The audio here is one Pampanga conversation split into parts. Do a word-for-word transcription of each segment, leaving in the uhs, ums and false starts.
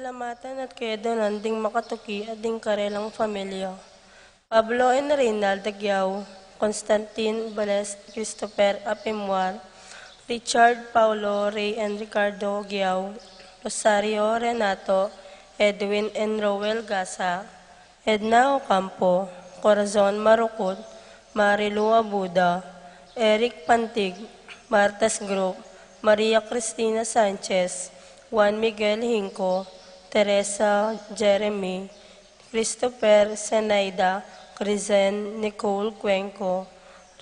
Salamatan at kaya danan ding makatuki at ding karelang familia. Pablo and Reynalda Giao, Constantine Balest, Christopher Apimwar, Richard, Paulo, Ray and Ricardo Giao, Rosario, Renato, Edwin and Roel Gasa, Edna Ocampo, Corazon Marukut, Marilu Abuda, Eric Pantig, Martas Group, Maria Cristina Sanchez, Juan Miguel Hinco, Teresa Jeremy, Christopher Senaida, Crizen Nicole Cuenco,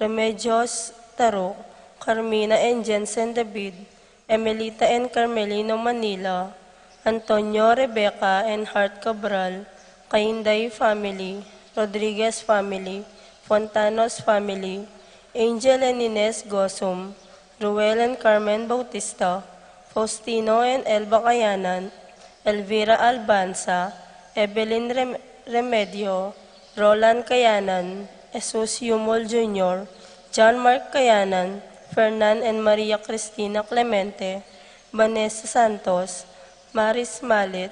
Remedios Taruk, Carmina and Jensen David, Emelita and Carmelino Manila, Antonio, Rebecca and Hart Cabral, Kainday family, Rodriguez family, Fontanos family, Angel and Ines Gosum, Ruel and Carmen Bautista, Faustino and Elba Kayanan, Elvira Albanza, Evelyn Rem- Remedio, Roland Kayanan, Jesus Yumol Junior, John Mark Kayanan, Fernan and Maria Cristina Clemente, Vanessa Santos, Maris Malit,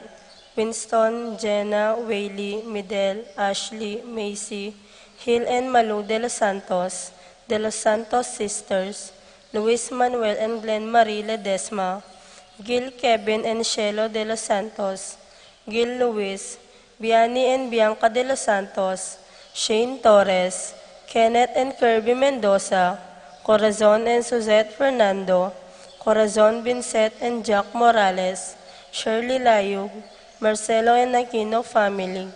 Winston, Jenna, Whaley, Midel, Ashley, Macy, Hill and Malu de los Santos, de los Santos Sisters, Luis Manuel and Glenn Marie Ledesma, Gil, Kevin and Shelo de los Santos, Gil Luis, Biani and Bianca de los Santos, Shane Torres, Kenneth and Kirby Mendoza, Corazon and Suzette Fernando, Corazon, Vincent and Jack Morales, Shirley Layug, Marcelo and Aquino family,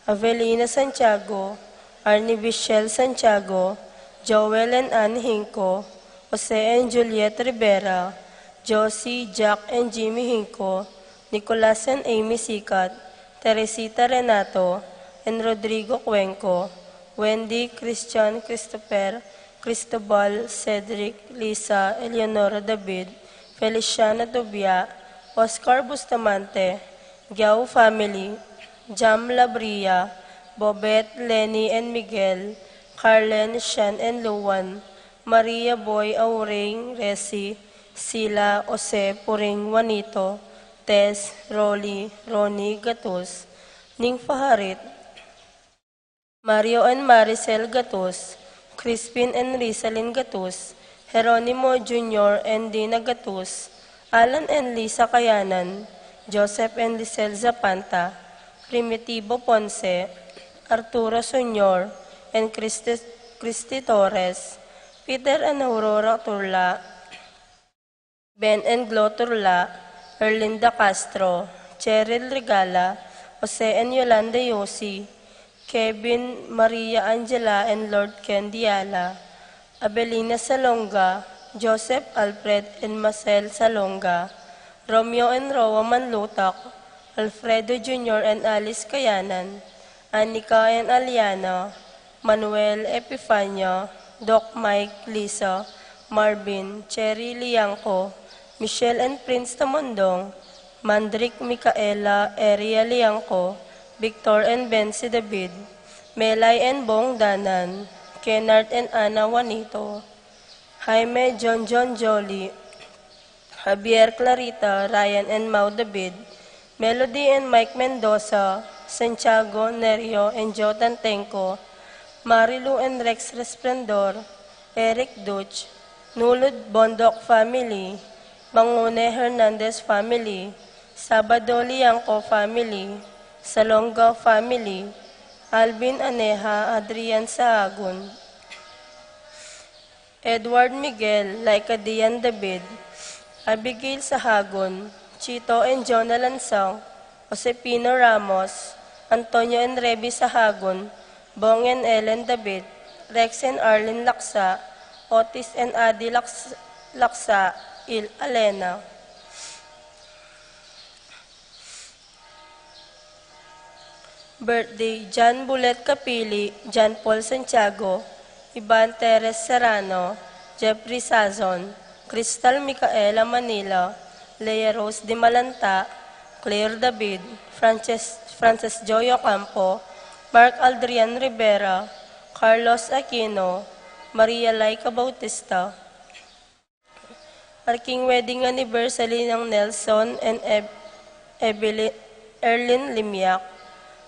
Avelina Santiago, Arnie Michelle Santiago, Joel and Anne Hinco, Jose and Juliet Rivera, Josie, Jack and Jimmy Hinco, Nicolas and Amy Sikat, Teresita Renato, and Rodrigo Cuenco, Wendy, Christian, Christopher, Cristobal, Cedric, Lisa, Eleonora David, Feliciano Tubia, Oscar Bustamante, Giao family, Jam Labria, Bobet, Lenny and Miguel, Carlen, Shan and Luan, Maria, Boy, Auring, Resi, Sila, Jose, Puring, Juanito, Tess, Rolly, Ronnie, Gatus, Ning Faharit, Mario and Maricel Gatus, Crispin and Rizalin Gatus, Jeronimo Junior and Dina Gatus, Alan and Lisa Kayanan, Joseph and Lisel Zapanta, Primitivo Ponce, Arturo Senior and Christi, Christy Torres, Peter and Aurora Turla, Ben and Glo Turla, Erlinda Castro, Cheryl Regala, Jose and Yolanda Yosi, Kevin, Maria Angela and Lord Ken Diala, Abelina Salonga, Joseph Alfred and Marcel Salonga, Romeo and Roa Manlutak, Alfredo Junior and Alice Kayanan, Anika and Aliana, Manuel, Epifania, Doc Mike, Lisa, Marvin, Cherry Liangco, Michelle and Prince Tamondong, Mandrick, Micaela, Eria Liangco, Victor and Bensi David, Melay and Bong Danan, Kennard and Ana Juanito, Jaime, John John Jolie, Javier, Clarita, Ryan and Mau David, Melody and Mike Mendoza, Santiago, Nerio and Joe Tantenco, Marilu and Rex Resplendor, Eric Duch, Nulud Bondoc family, Mangune Hernandez family, Sabado Liangco family, Salonga family, Alvin Aneja, Adrian Sahagun, Edward Miguel, Laika Dian David, Abigail Sahagun, Chito and Jonah Lansang, Josepino Ramos, Antonio and Reby Sahagun, Bong and Ellen David, Rex and Arlene Laksa, Otis and Adi Laks-, Laksa, Il Alena. Birthday, John Bulet Capili, John Paul Santiago, Ivan Teres Serrano, Jeffrey Sazon, Crystal Micaela Manila, Lea Rose Dimalanta, Claire David, Frances, Frances Joy Ocampo, Mark Aldrian Rivera, Carlos Aquino, Maria Laika Bautista. Marking wedding anniversary nang Nelson and Ev-, Evelyn, Erlin Limiak,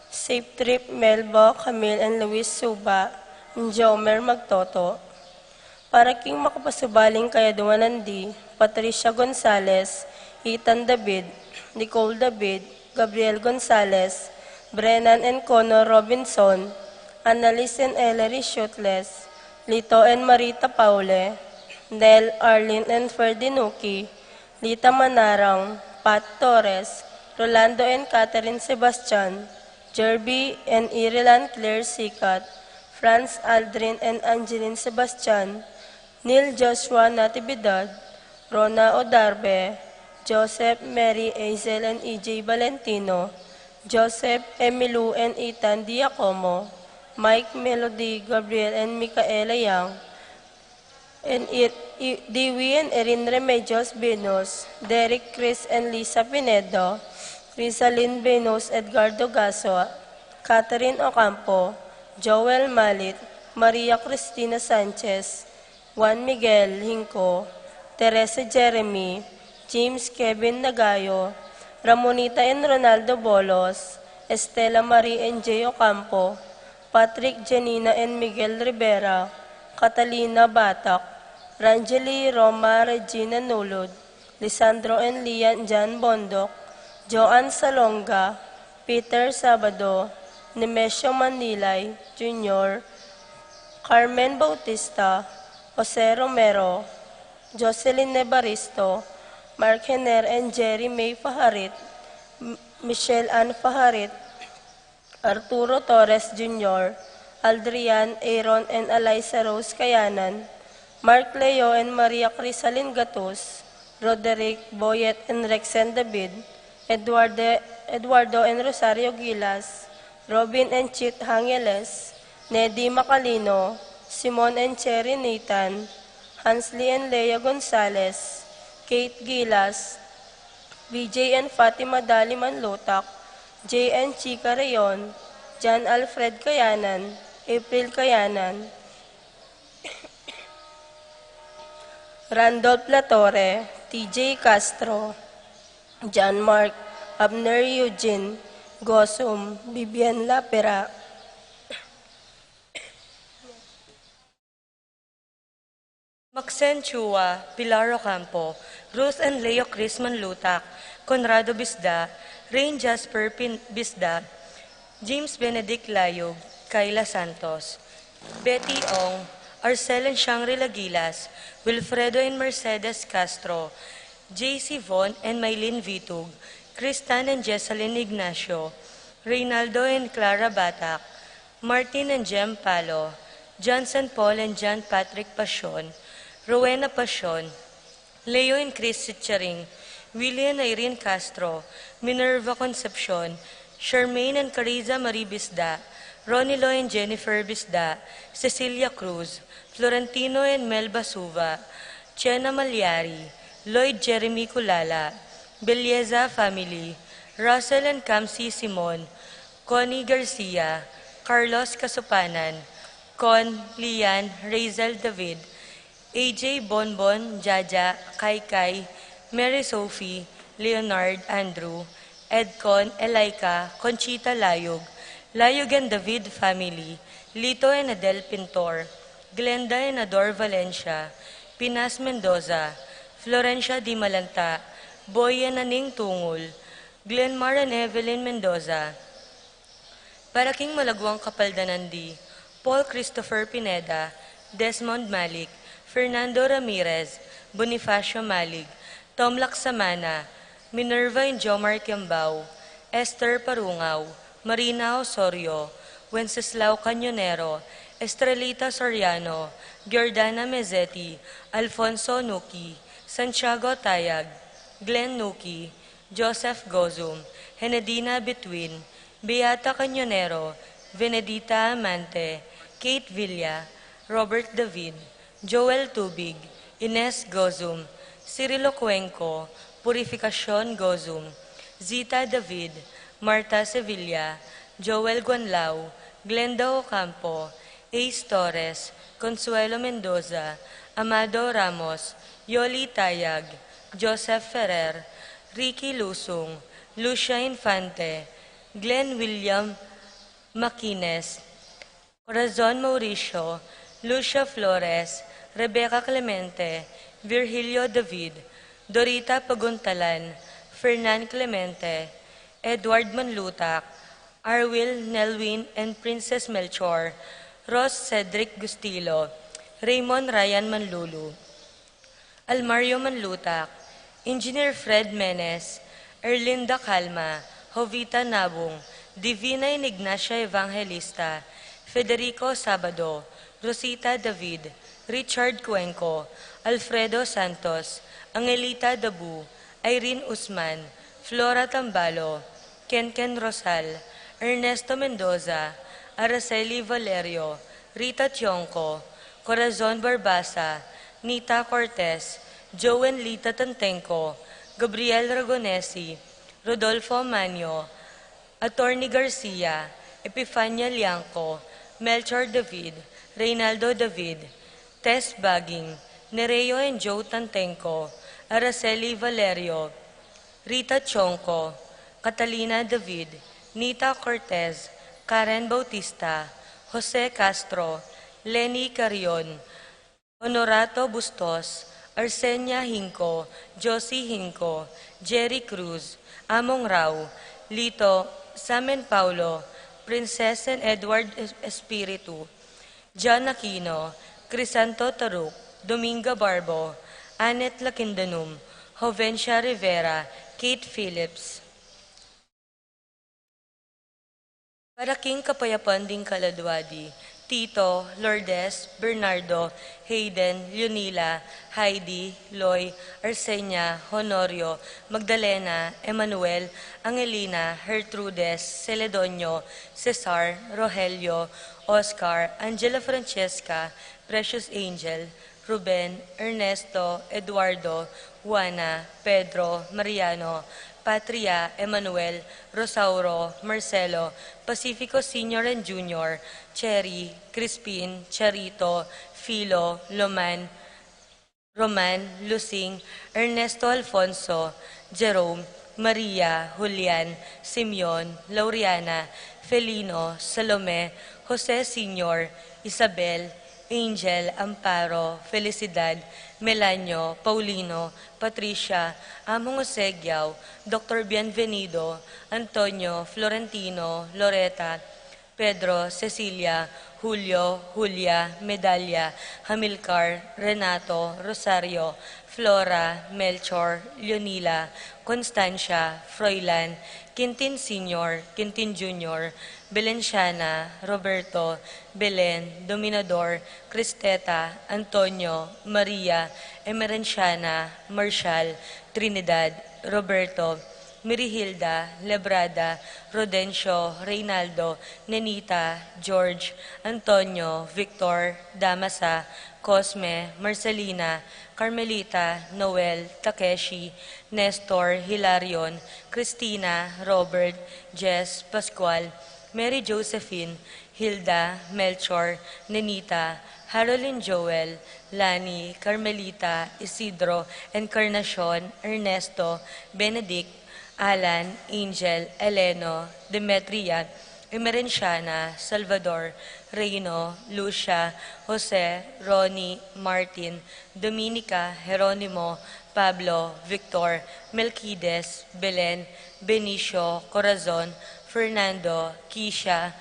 Safe Trip Melba, Camille and Luis Suba, and Jomer Magtoto. Para king makapasubaling kayaduanan di, Patricia Gonzalez, Ethan David, Nicole David, Gabriel Gonzalez, Brennan and Connor Robinson, Annalise and Ellery Shutles, Lito and Marita Paule, Nel, Arlene and Ferdinuki, Lita Manarang, Pat Torres, Rolando and Catherine Sebastian, Jerby and Irilan Claire Sikat, Franz Aldrin and Angeline Sebastian, Neil Joshua Natividad, Rona Odarbe, Joseph, Mary, Hazel and E J Valentino, Joseph, Emilu and Ethan Diacomo, Mike, Melody, Gabriel and Micaela Young, and Ir-, I-, Dewey and Erin Remedios Venus, Derek, Chris and Lisa Pinedo, Rizalin Venus, Edgardo Gasua, Catherine Ocampo, Joel Malit, Maria Cristina Sanchez, Juan Miguel Hinco, Teresa Jeremy, James Kevin Nagayo, Ramonita and Ronaldo Bolos, Estela Marie and Jay Ocampo, Patrick, Janina and Miguel Rivera, Catalina Batak, Rangeli, Roma, Regina Nulud, Lisandro and Lian Jan Bondoc, Joan Salonga, Peter Sabado, Nemesio Manilay Junior, Carmen Bautista, Jose Romero, Jocelyn Evaristo, Mark Hener and Jerry May Faharit, M-, Michelle Ann Faharit, Arturo Torres Junior, Aldrian, Aaron and Eliza Rose Kayanan, Mark Leo and Maria Crisalin Gatus, Roderick, Boyet and Rexen David, Eduardo, Eduardo and Rosario Gilas, Robin and Chit Hangeles, Nedi Macalino, Simon and Cherry Nathan, Hansley and Lea Gonzalez, Kate Gilas, V J and Fatima Dali Manlutak, J and Chica Rayon, John Alfred Kayanan, April Kayanan, Randolph Latorre, T J Castro, John Mark, Abner Eugene, Gosum, Vivian Lapera, Maxen Chua, Pilar Ocampo, Ruth and Leo Chris Manlutak, Conrado Bisda, Rain Jasper Pin-, Bisda, James Benedict Layog, Kyla Santos, Betty Ong, Arcel and Shangri-La Gilas, Wilfredo and Mercedes Castro, J C Von and Mylene Vitug, Kristan and Jessalyn Ignacio, Reynaldo and Clara Batak, Martin and Jem Palo, Johnson Paul and John Patrick Pasion, Rowena Pasion, Leo and Chris Sitcharing, Willie and Irene Castro, Minerva Concepcion, Charmaine and Cariza Marie Bisda, Ronilo and Jennifer Bisda, Cecilia Cruz, Florentino and Melba Suva, Chena Malyari, Lloyd Jeremy Culala, Belleza family, Russell and Camsi Simon, Connie Garcia, Carlos Casupanan, Con, Lian, Razel David, A J Bonbon, Jaja, Kaikai, Mary Sophie, Leonard, Andrew, Edcon, Elaica, Conchita Layog, Layog and David family, Lito and Adel Pintor, Glenda and Ador Valencia, Pinas Mendoza, Florencia Di Malanta, Boy and Aning Tungul, Glenmar and Evelyn Mendoza. Para king malaguang kapaldanan di, Paul Christopher Pineda, Desmond Malik, Fernando Ramirez, Bonifacio Malik, Tom Laksamana, Minerva and Jomar Kiambao, Esther Parungaw, Marina Osorio, Wenceslao Cañonero, Estrelita Soriano, Giordana Mezzetti, Alfonso Nuki, Santiago Tayag, Glenn Nuki, Joseph Gozum, Henedina Between, Beata Cañonero, Venedita Amante, Kate Villa, Robert David, Joel Tubig, Ines Gozum, Cirilo Cuenco, Purificacion Gozum, Zita David, Marta Sevilla, Joel Guanlao, Glenda Ocampo, Ace Torres, Consuelo Mendoza, Amado Ramos, Yoli Tayag, Joseph Ferrer, Ricky Lusung, Lucia Infante, Glenn William Maquines, Corazon Mauricio, Lucia Flores, Rebecca Clemente, Virgilio David, Dorita Paguntalan, Fernan Clemente, Edward Manlutak, Arwil Nelwin and Princess Melchor, Ross Cedric Gustilo, Raymond Ryan Manlulu, Almario Manlutak, Engineer Fred Menes, Erlinda Calma, Jovita Nabung, Divina and Ignacia Evangelista, Federico Sabado, Rosita David, Richard Cuenco, Alfredo Santos, Angelita Dabu, Irene Usman, Flora Tambalo, Kenken Rosal, Ernesto Mendoza, Araceli Valerio, Rita Tionco, Corazon Barbaza, Nita Cortez, Joen Lita Tantenco, Gabriel Ragonesi, Rodolfo Manio, Attorney Garcia, Epifania Liangco, Melchor David, Reynaldo David, Tess Baging, Nereo and Joe Tantenco, Araceli Valerio, Rita Chonco, Catalina David, Nita Cortez, Karen Bautista, Jose Castro, Leni Carrion, Honorato Bustos, Arsenia Hinco, Josie Hinco, Jerry Cruz, Among Rau, Lito, Samen Paulo, Princess and Edward Es-, Espiritu, John Aquino, Crisanto Taruk, Dominga Barbo, Annette Lakindanum, Jovencia Rivera, Kate Phillips. Para king kapayapan ding kaladua di, Tito, Lourdes, Bernardo, Hayden, Leonila, Heidi, Loy, Arsenia, Honorio, Magdalena, Emmanuel, Angelina, Gertrudes, Celedonio, Cesar, Rogelio, Oscar, Angela Francesca, Precious Angel, Ruben, Ernesto, Eduardo, Juana, Pedro, Mariano, Patria, Emmanuel, Rosauro, Marcelo, Pacifico Senior and Junior, Cherry, Crispin, Charito, Filo, Loman, Roman, Lusing, Ernesto Alfonso, Jerome, Maria, Julian, Simeon, Lauriana, Felino, Salome, Jose Senior, Isabel, Angel, Amparo, Felicidad, Melanio, Paulino, Patricia, Among Jose Giao, Doctor Bienvenido, Antonio, Florentino, Loreta, Pedro, Cecilia, Julio, Julia, Medalia, Hamilcar, Renato, Rosario, Flora, Melchor, Leonila, Constancia, Froilan, Quintin Senior, Quintin Junior, Belenciana, Roberto, Belen, Dominador, Cristeta, Antonio, Maria, Emerenciana, Marshall, Trinidad, Roberto, Mirihilda, Lebrada, Rodencio, Reynaldo, Nenita, George, Antonio, Victor, Damasa, Cosme, Marcelina, Carmelita, Noel, Takeshi, Nestor, Hilarion, Christina, Robert, Jess, Pascual, Mary Josephine, Hilda, Melchor, Nenita, Harolyn, Joel, Lani, Carmelita, Isidro, Encarnacion, Ernesto, Benedict, Alan, Angel, Eleno, Demetria, Emerenciana, Salvador, Reino, Lucia, Jose, Ronnie, Martin, Dominica, Jeronimo, Pablo, Victor, Melquides, Belen, Benicio, Corazon, Fernando, Kisha,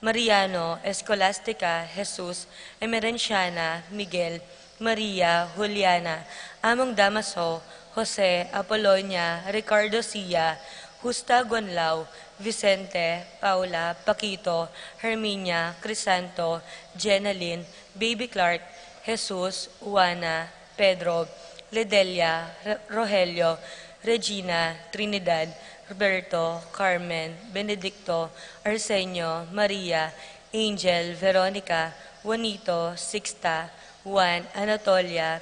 Mariano, Escolastica, Jesus, Emerenciana, Miguel, Maria, Juliana, Among Damaso, Jose, Apolonia, Ricardo Sia, Justa, Gonlau, Vicente, Paula, Paquito, Herminia, Crisanto, Jenalyn, Baby Clark, Jesus, Juana, Pedro, Ledelia, Re-, Rogelio, Regina, Trinidad, Roberto, Carmen, Benedicto, Arsenio, Maria, Angel, Veronica, Juanito, Sixta, Juan, Anatolia,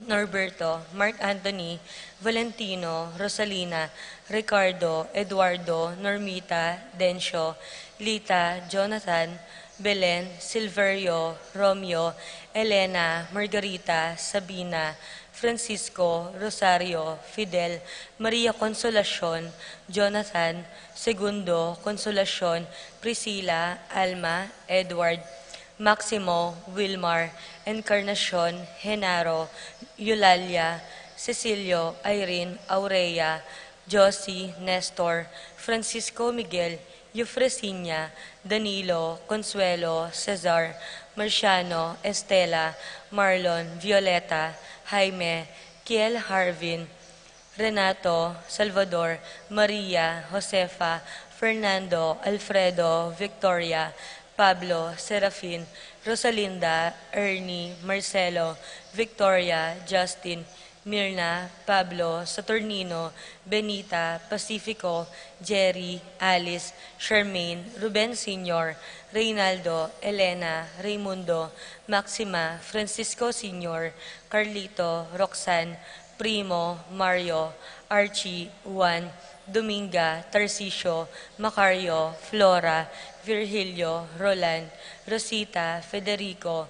Norberto, Mark Anthony, Valentino, Rosalina, Ricardo, Eduardo, Normita, Dencio, Lita, Jonathan, Belen, Silverio, Romeo, Elena, Margarita, Sabina, Francisco, Rosario, Fidel, Maria Consolacion, Jonathan, Segundo, Consolacion, Priscila, Alma, Edward, Maximo, Wilmar, Encarnacion, Genaro, Eulalia, Cecilio, Irene, Aurea, Josie, Nestor, Francisco, Miguel, Eufresinia, Danilo, Consuelo, Cesar, Marciano, Estela, Marlon, Violeta, Jaime, Kiel, Harvin, Renato, Salvador, Maria, Josefa, Fernando, Alfredo, Victoria, Pablo, Serafin, Rosalinda, Ernie, Marcelo, Victoria, Justin, Mirna, Pablo, Saturnino, Benita, Pacifico, Jerry, Alice, Charmaine, Ruben Senior, Reynaldo, Elena, Raymundo, Maxima, Francisco Senior, Carlito, Roxanne, Primo, Mario, Archie, Juan, Dominga, Tarcisio, Macario, Flora, Virgilio, Roland, Rosita, Federico,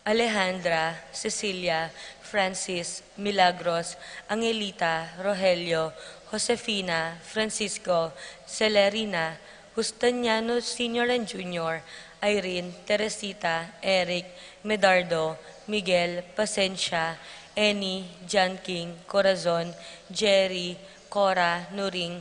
Alejandra, Cecilia, Francis, Milagros, Angelita, Rogelio, Josefina, Francisco, Celerina, Justiniano Senior and Junior, Irene, Teresita, Eric, Medardo, Miguel, Pasensia, Annie, John King, Corazon, Jerry, Cora, Nuring,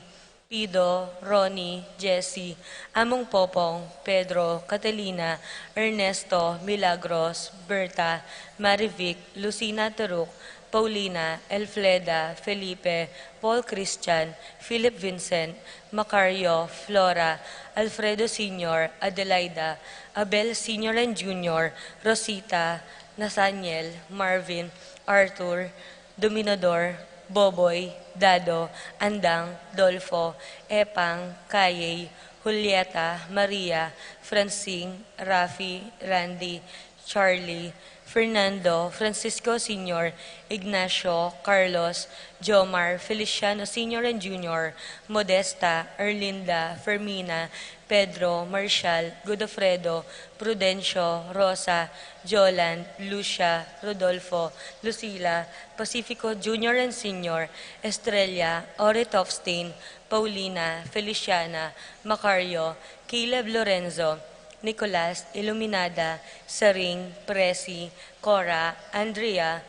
Pido, Ronnie, Jessie, Among Popong, Pedro, Catalina, Ernesto, Milagros, Berta, Marivic, Lucina, Teruk, Paulina, Elfleda, Felipe, Paul, Christian, Philip, Vincent, Macario, Flora, Alfredo Senior, Adelaida, Abel Senior and Junior, Rosita, Nathaniel, Marvin, Arthur, Dominador, Boboy, Dado, Andang, Dolfo, Epang, Kayey, Julieta, Maria, Francine, Rafi, Randy, Charlie, Fernando, Francisco Senior, Ignacio, Carlos, Jomar, Feliciano Senior and Junior, Modesta, Erlinda, Fermina, Pedro, Marshall, Godofredo, Prudencio, Rosa, Joland, Lucia, Rodolfo, Lucila, Pacifico Junior and Senior, Estrella, Ore Tofstein, Paulina, Feliciana, Macario, Caleb, Lorenzo, Nicolas, Iluminada, Saring, Presi, Cora, Andrea,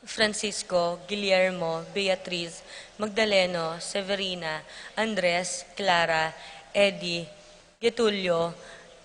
Francisco, Guillermo, Beatriz, Magdaleno, Severina, Andres, Clara, Eddie, Getulio,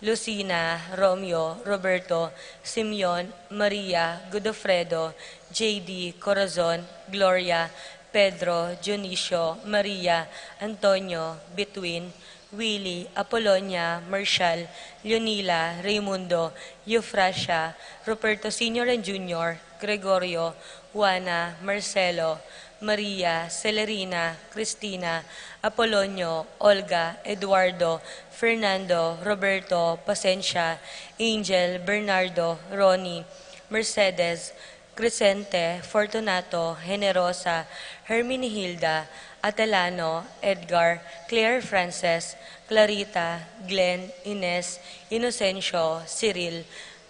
Lucina, Romeo, Roberto, Simeon, Maria, Godofredo, J D, Corazon, Gloria, Pedro, Dionisio, Maria, Antonio, Between, Willie, Apolonia, Marshall, Leonila, Raymundo, Eufrasia, Ruperto Senior and Junior, Gregorio, Juana, Marcelo, Maria, Celerina, Cristina, Apolonio, Olga, Eduardo, Fernando, Roberto, Pasensia, Angel, Bernardo, Ronnie, Mercedes, Crescente, Fortunato, Generosa, Herminihilda, Atelano, Edgar, Claire, Frances, Clarita, Glenn, Ines, Inocencio, Cyril,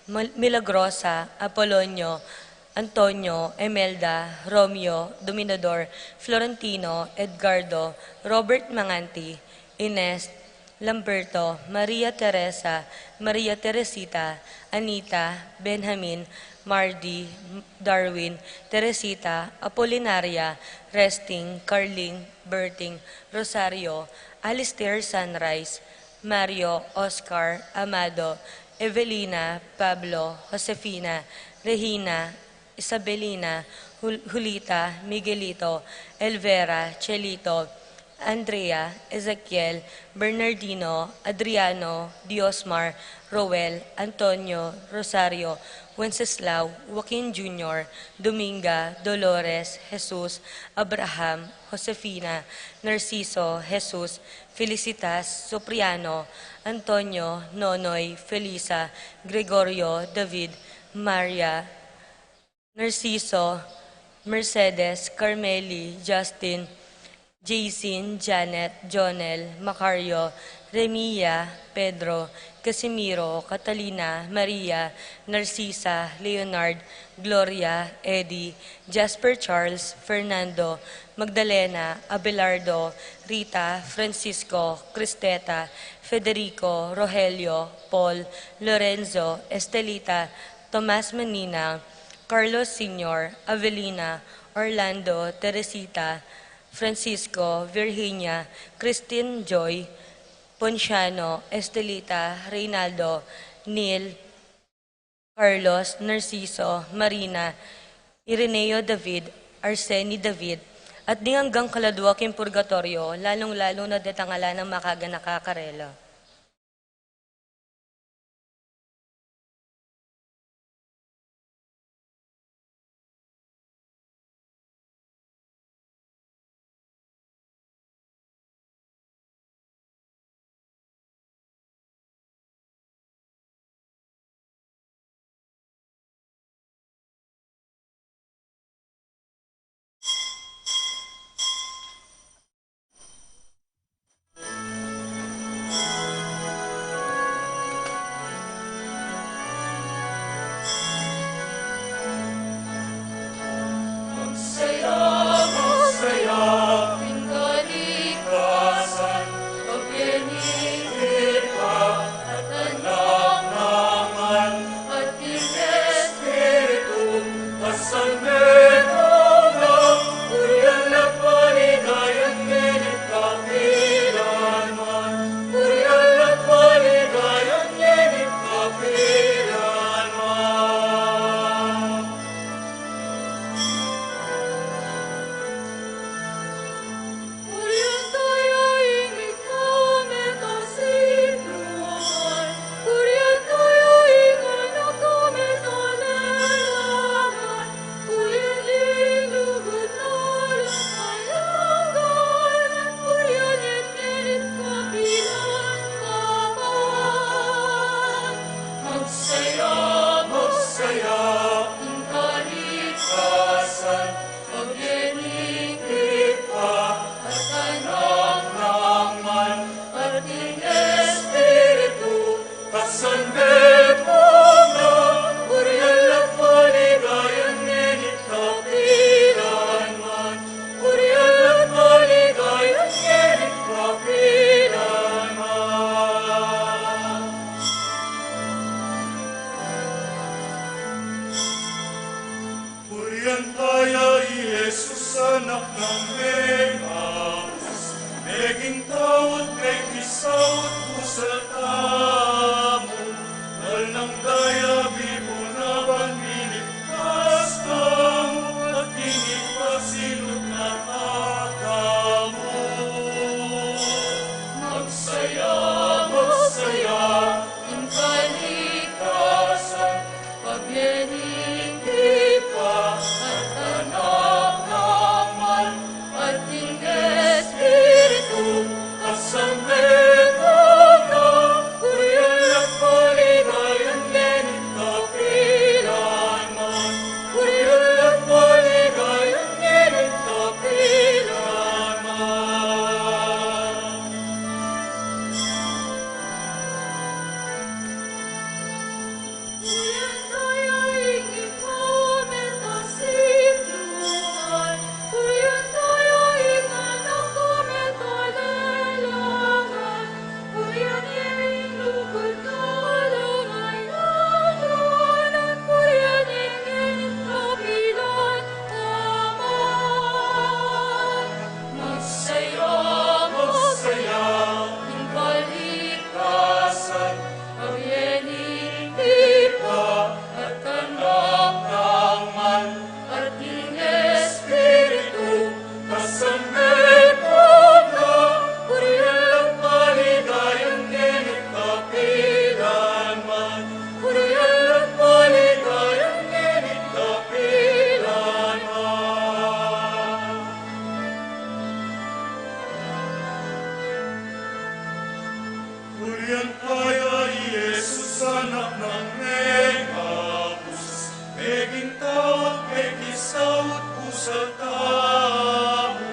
Mil-, Milagrosa, Apolonio, Antonio, Emelda, Romeo, Dominador, Florentino, Edgardo, Robert, Manganti, Ines, Lamberto, Maria Teresa, Maria Teresita, Anita, Benjamin, Mardi, Darwin, Teresita, Apolinaria, Resting, Carling, Berting, Rosario, Alistair, Sunrise, Mario, Oscar, Amado, Evelina, Pablo, Josefina, Regina, Isabelina, Jul-, Julita, Miguelito, Elvera, Chelito, Andrea, Ezekiel, Bernardino, Adriano, Diosmar, Roel, Antonio, Rosario, Wenceslao, Joaquin Junior, Dominga, Dolores, Jesus, Abraham, Josefina, Narciso, Jesus, Felicitas, Supriano, Antonio, Nonoy, Felisa, Gregorio, David, Maria, Narciso, Mercedes, Carmeli, Justin, Jason, Janet, Jonel, Macario, Remia, Pedro, Casimiro, Catalina, Maria, Narcisa, Leonard, Gloria, Eddie, Jasper Charles, Fernando, Magdalena, Abelardo, Rita, Francisco, Cristeta, Federico, Rogelio, Paul, Lorenzo, Estelita, Tomas Manina, Carlos Senior, Avelina, Orlando, Teresita, Francisco, Virginia, Christine, Joy, Ponciano, Estelita, Reynaldo, Neil, Carlos, Narciso, Marina, Ireneo David, Arseny David, at ding anggang kaladua king purgatoryo, lalung-lalu na detang ala nang makaganaka karela. Magsaya, magsaya, ing kalikasan, pagyaning Ibpa, at Anak, Ama, at ing Espiritu, kasandepan na, burian at paligayan ngeni at kapilan man, burian at paligayan ngeni at kapilan man. Purian taya i Jesus, Anak nang Megamus, meging tau at mekisaut pusal tamu, nalnang daya bibuna ban miligtas tamu, at king Ibpa sinubli na katamu. Magsaya, magsaya, ing kalikasan, pagyaning Ibpa, at Anak, Ama, at ing Espiritu, kasandepan na, burian at paligayan ngeni at kapilan man, burian at paligayan ngeni at kapilan man. Magsaya, magsaya, ing kalikasan, pagyaning Ibpa, at Anak, Ama, at ing Espiritu, kasandepan na, burian at paligayan ngeni at kapilan man, burian at paligayan ngeni at kapilan man. Purian taya i Jesus, Anak nang Megamus, meging tau at mekisaut pusal tamu,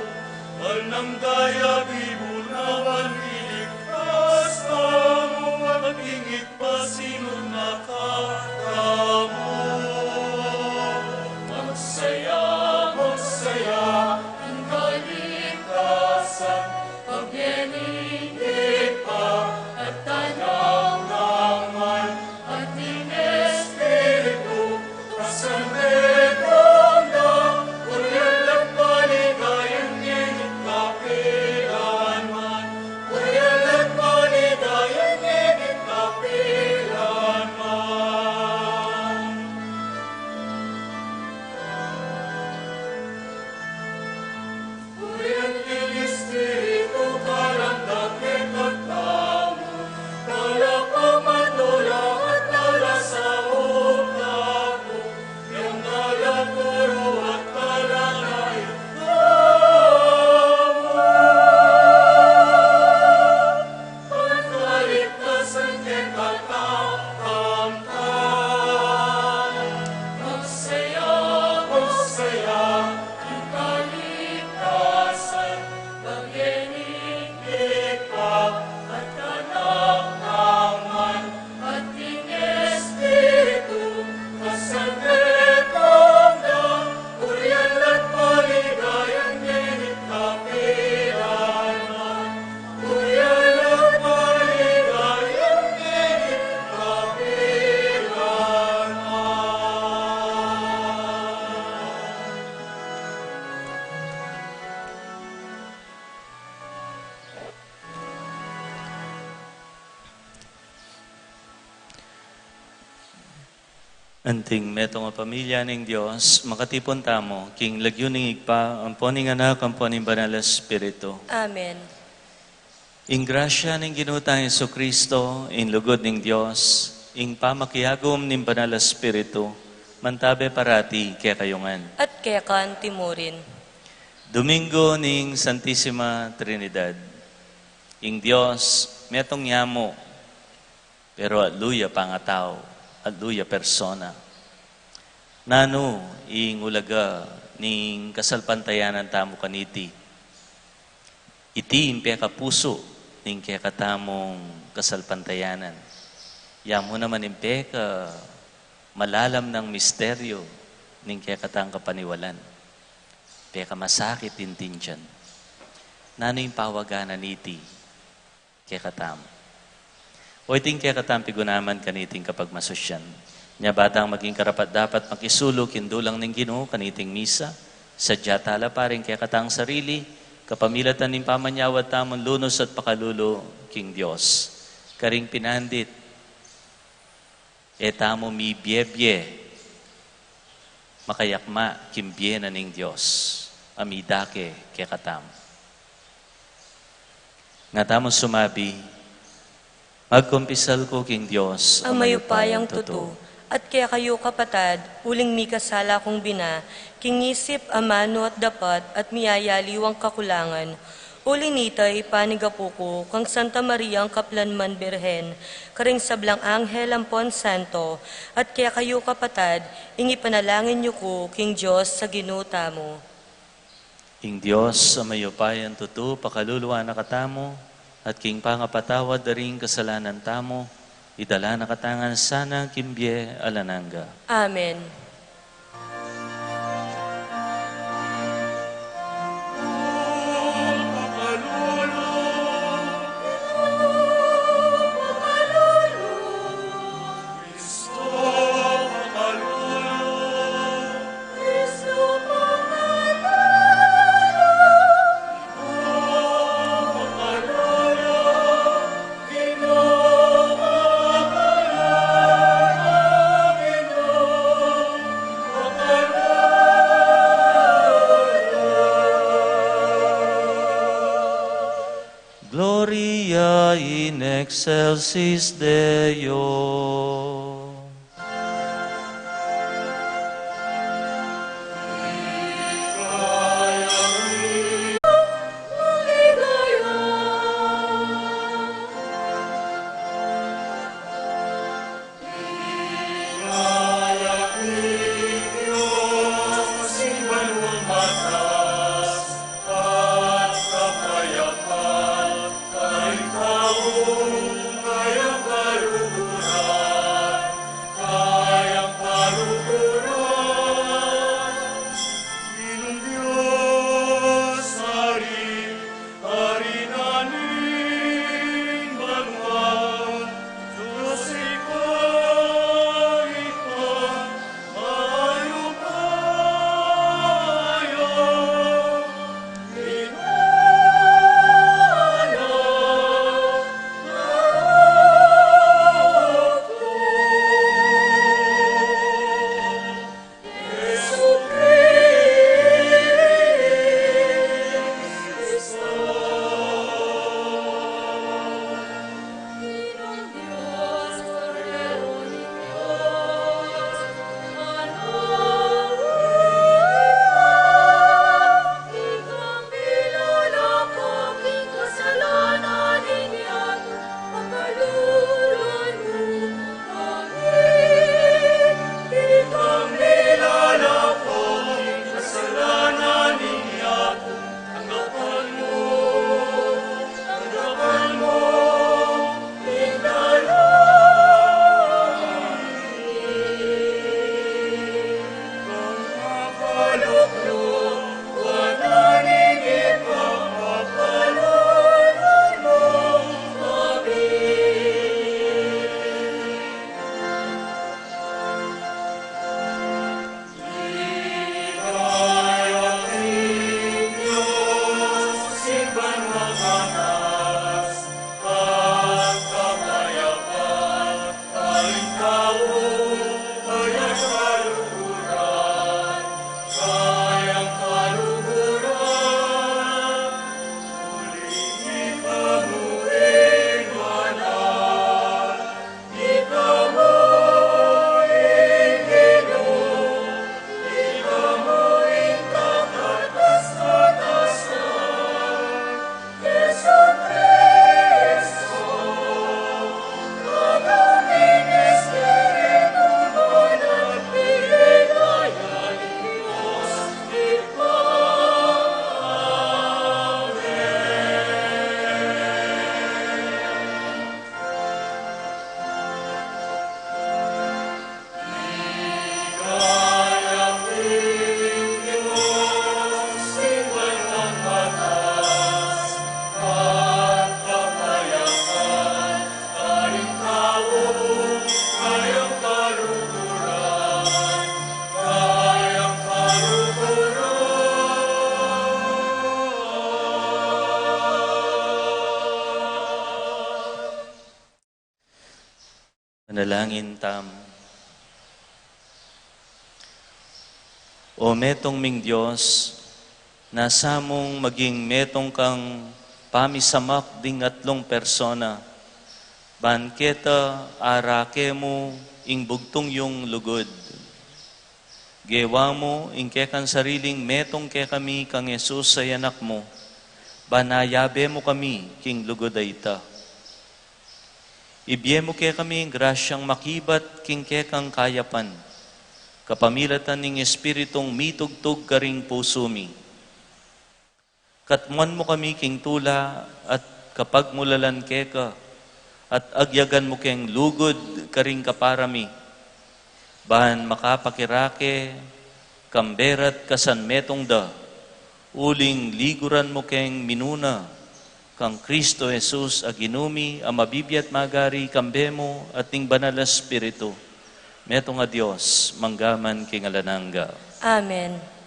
nalnang Kaya bibul na ban iligtas tamu, at pingit pa sinun na katamu. Magsaya, magsaya, ang kaligtasan, pagyaning Ibpa at Anak naman, at ning Espiritu Santo, Anting metung a pamilya ning Dios, makatipun tamu king lagyu ning Ibpa, ampo ning Anak, ampo ning Banal a Espiritu. Amen. Ing grasya ning Ginu tang Jesucristo, ing lugud ning Dios, ing pamakiagum ning Banal a Espiritu, mantabe parati kekayu ngan. At keka antimurin. Domingo ning Santisima Trinidad. Ing Dios, metung yamu, pero atlu ya pangatau, atlu ya persona. Nanu ing ulaga ning kasalpantayanan tamu kaniti? Iti ing pekapusu ning kekatamung kasalpantayanan. Yamu naman ing pekamalalam nang misteryu ning kekatang kapaniwalan. Pekamasakit intindian. Nanu ing pawagan na niti kekatamu? O iting kekatang pigunaman kaniting kapagmasusyan. Nya ba tang maging karapat-dapat makisulu king dulang ning Ginu kaniting misa, sadya tala pa ring kekatang sarili, kapamilatan ning pamanyawad tamun lunus at pakalulu king Dios. Karing pinandit, e tamu mibie-bie makayakma king bie na ning Dios a midake kekatamu. Nga tamu sumabi, magkumpisal ku king Dios a mayupayang tutu, at kekayu kapatad, uling mikasala kung bina, king isip, amanu at dapat, at miyayaliwang kakulangan, uli nita ipanigapu ku kang Santa Mariang kaplan man Birhen, karing sablang anghel ampon santo, at kekayu kapatad, ing ipanalangin yu ku king Dios a Ginu tamu. Ing Dios a mayupayang tutu pakaluluan na katamu, at king pangapatawad da ring kasalanan tamu, idala na katamu ngan sana king bie alang angga. Amen. Gloria in excelsis Deo. Dalangin tam. O metung ming Dios, nasa mung maging metung kang pamisamak ding atlung persona, ban keta arake mu ing bugtung yung lugud. Gewa mu ing kekang sariling metung kekami kang Jesus a Anak mu, ban ayabe mu kami king lugud a ita. Ibie mu kekami ing grasyang makibat king kekang kayapan, kapamilatan ning Espiritung mitugtug karing pusu mi. Katmuan mu kami king tula at kapagmulalan keka, at agyagan mu keng lugud karing kapara mi, ban makapakirake kambe ra't kasanmetung da, uling liguran mu keng minuna kang Kristo Jesus a Ginu mi, a mabibie at magari kambe mu at ning Banal a Espiritu, metung a Dios, mangga man king alang angga. Amen.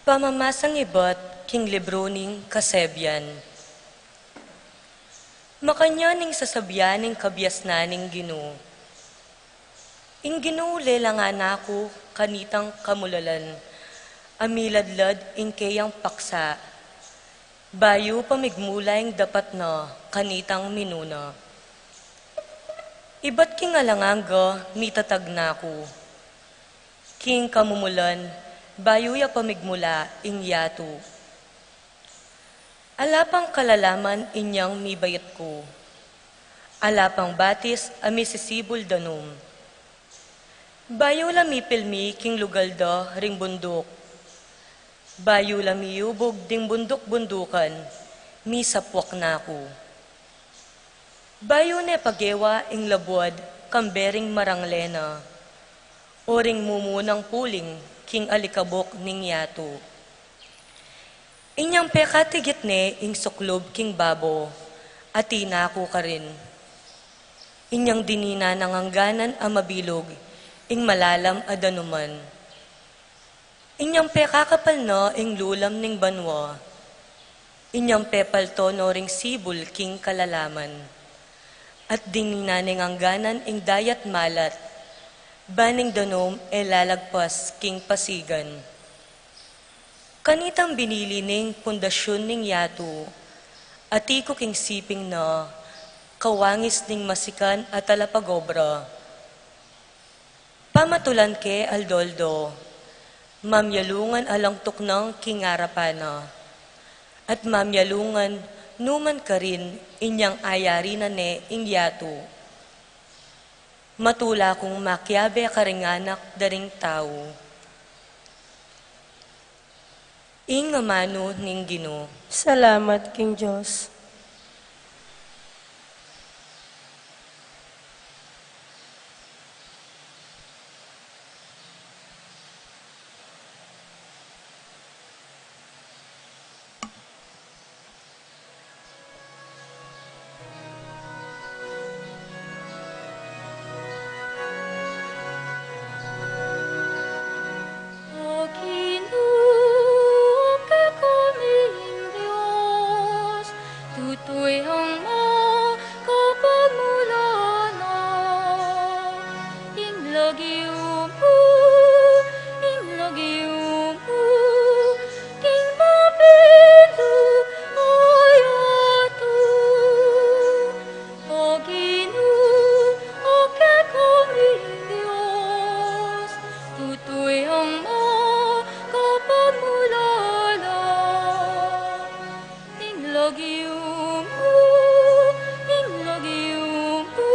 Pamamasang ibat king libru ning Kasebian. Makanyan ing sasabian ning kabiasnan ning Ginu. Ing Ginu lelangan na ku kanitang kamulalan a miladlad ing keyang paksa, bayu pa migmula ing dapat na kanitang minuna. Ibat king alang angga mitatag na ku, king kamumulan bayu ya pa migmula ing yatu. Ala pang kalalaman inyang mibait ku, ala pang batis a misisibul danum. Bayu la mipilmi king lugal da ring bunduk, bayu la miyubug ding bunduk-bundukan, misapwak na ku. Bayu ne pa gewa ing labuad kambe ring marangle na, o ring mumunang puling king alikabuk ning yatu. Inyang pekatigit ne ing suklub king babo, atin na ku karin. Inyang dinina nang angganan a mabilug ing malalam a danuman. Inyang pekakapal na ing lulam ning banua, inyang pepalto no ring sibul king kalalaman, at dinina neng angganan ing dayat malat, ban ing danum e lalagpas king pasigan. Kanitang binili neng pundasyun ning yatu, ati ku king siping na kawangis ning masikan a talapagobra. Pamatulan ke aldo-aldo, mamyalungan alang tuknang king arapan na, at mamyalungan nu man karin inyang ayari na ne ing yatu. Matula kung makiabe karing anak da ring tau. Ing amanu ning Ginu. Salamat king Dios. O Ginu, kekaming Dios, tutuy ang makapagmula na. Ing lagyu mu, ing lagyu mu, king mabilug a yatu. O Ginu, o kekaming Dios, tutuy ang makapagmula na. Ing lagyu mu, ing lagyu mu,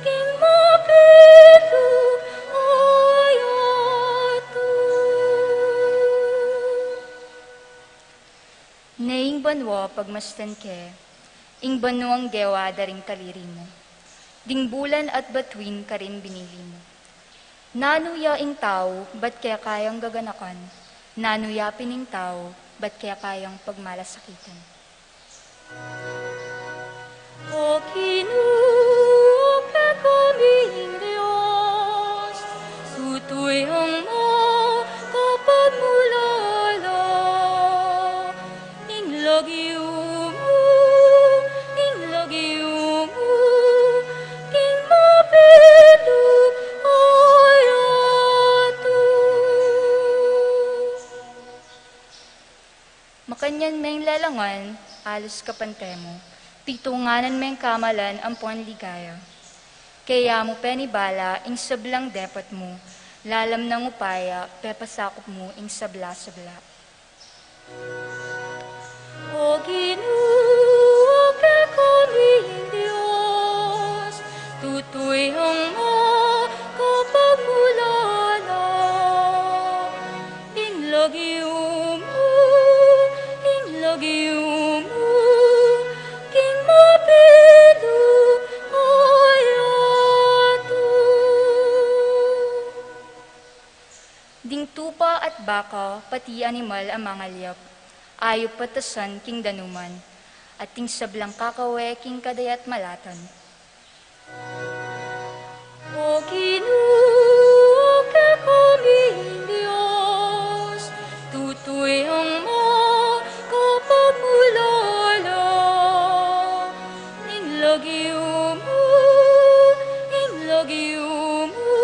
king mabilug a yatu. Ne ing banua pagmasdan ke, ing banuang gewa da ring kaliri mu. Ding bulan at batuin karin binili mu. Nanu ya ing tau, ba't keka yang gaganakan? Nanu ya pin ing tau, ba't keka yang pagmalasakitan? O Ginu, o kekaming Dios, tutuy ang makapagmulala. Ing lagyu mu, ing lagyu mu, king mabilug a yatu. Makanyan meng lelangan, alus kapante mu, titunganan meng kamalan ampon ligaya. Kaya mu penibala ing sablang depot mu, lalam nang upaya, pepasakup mu ing sabla-sabla. O Ginu, o kekaming Dios, tutuy ang makapagmulala. Ing lagyu mu, ing lagyu mu, king mabilug a yatu. Ding tupa at baka, pati animal a mangalyap, ayup at asan king danuman, at ding sablang kakawe king kadayat malatan. O Ginu, o kekaming Dios, tutuy ang makapagmulala. Ing lagyu mu, ing lagyu mu,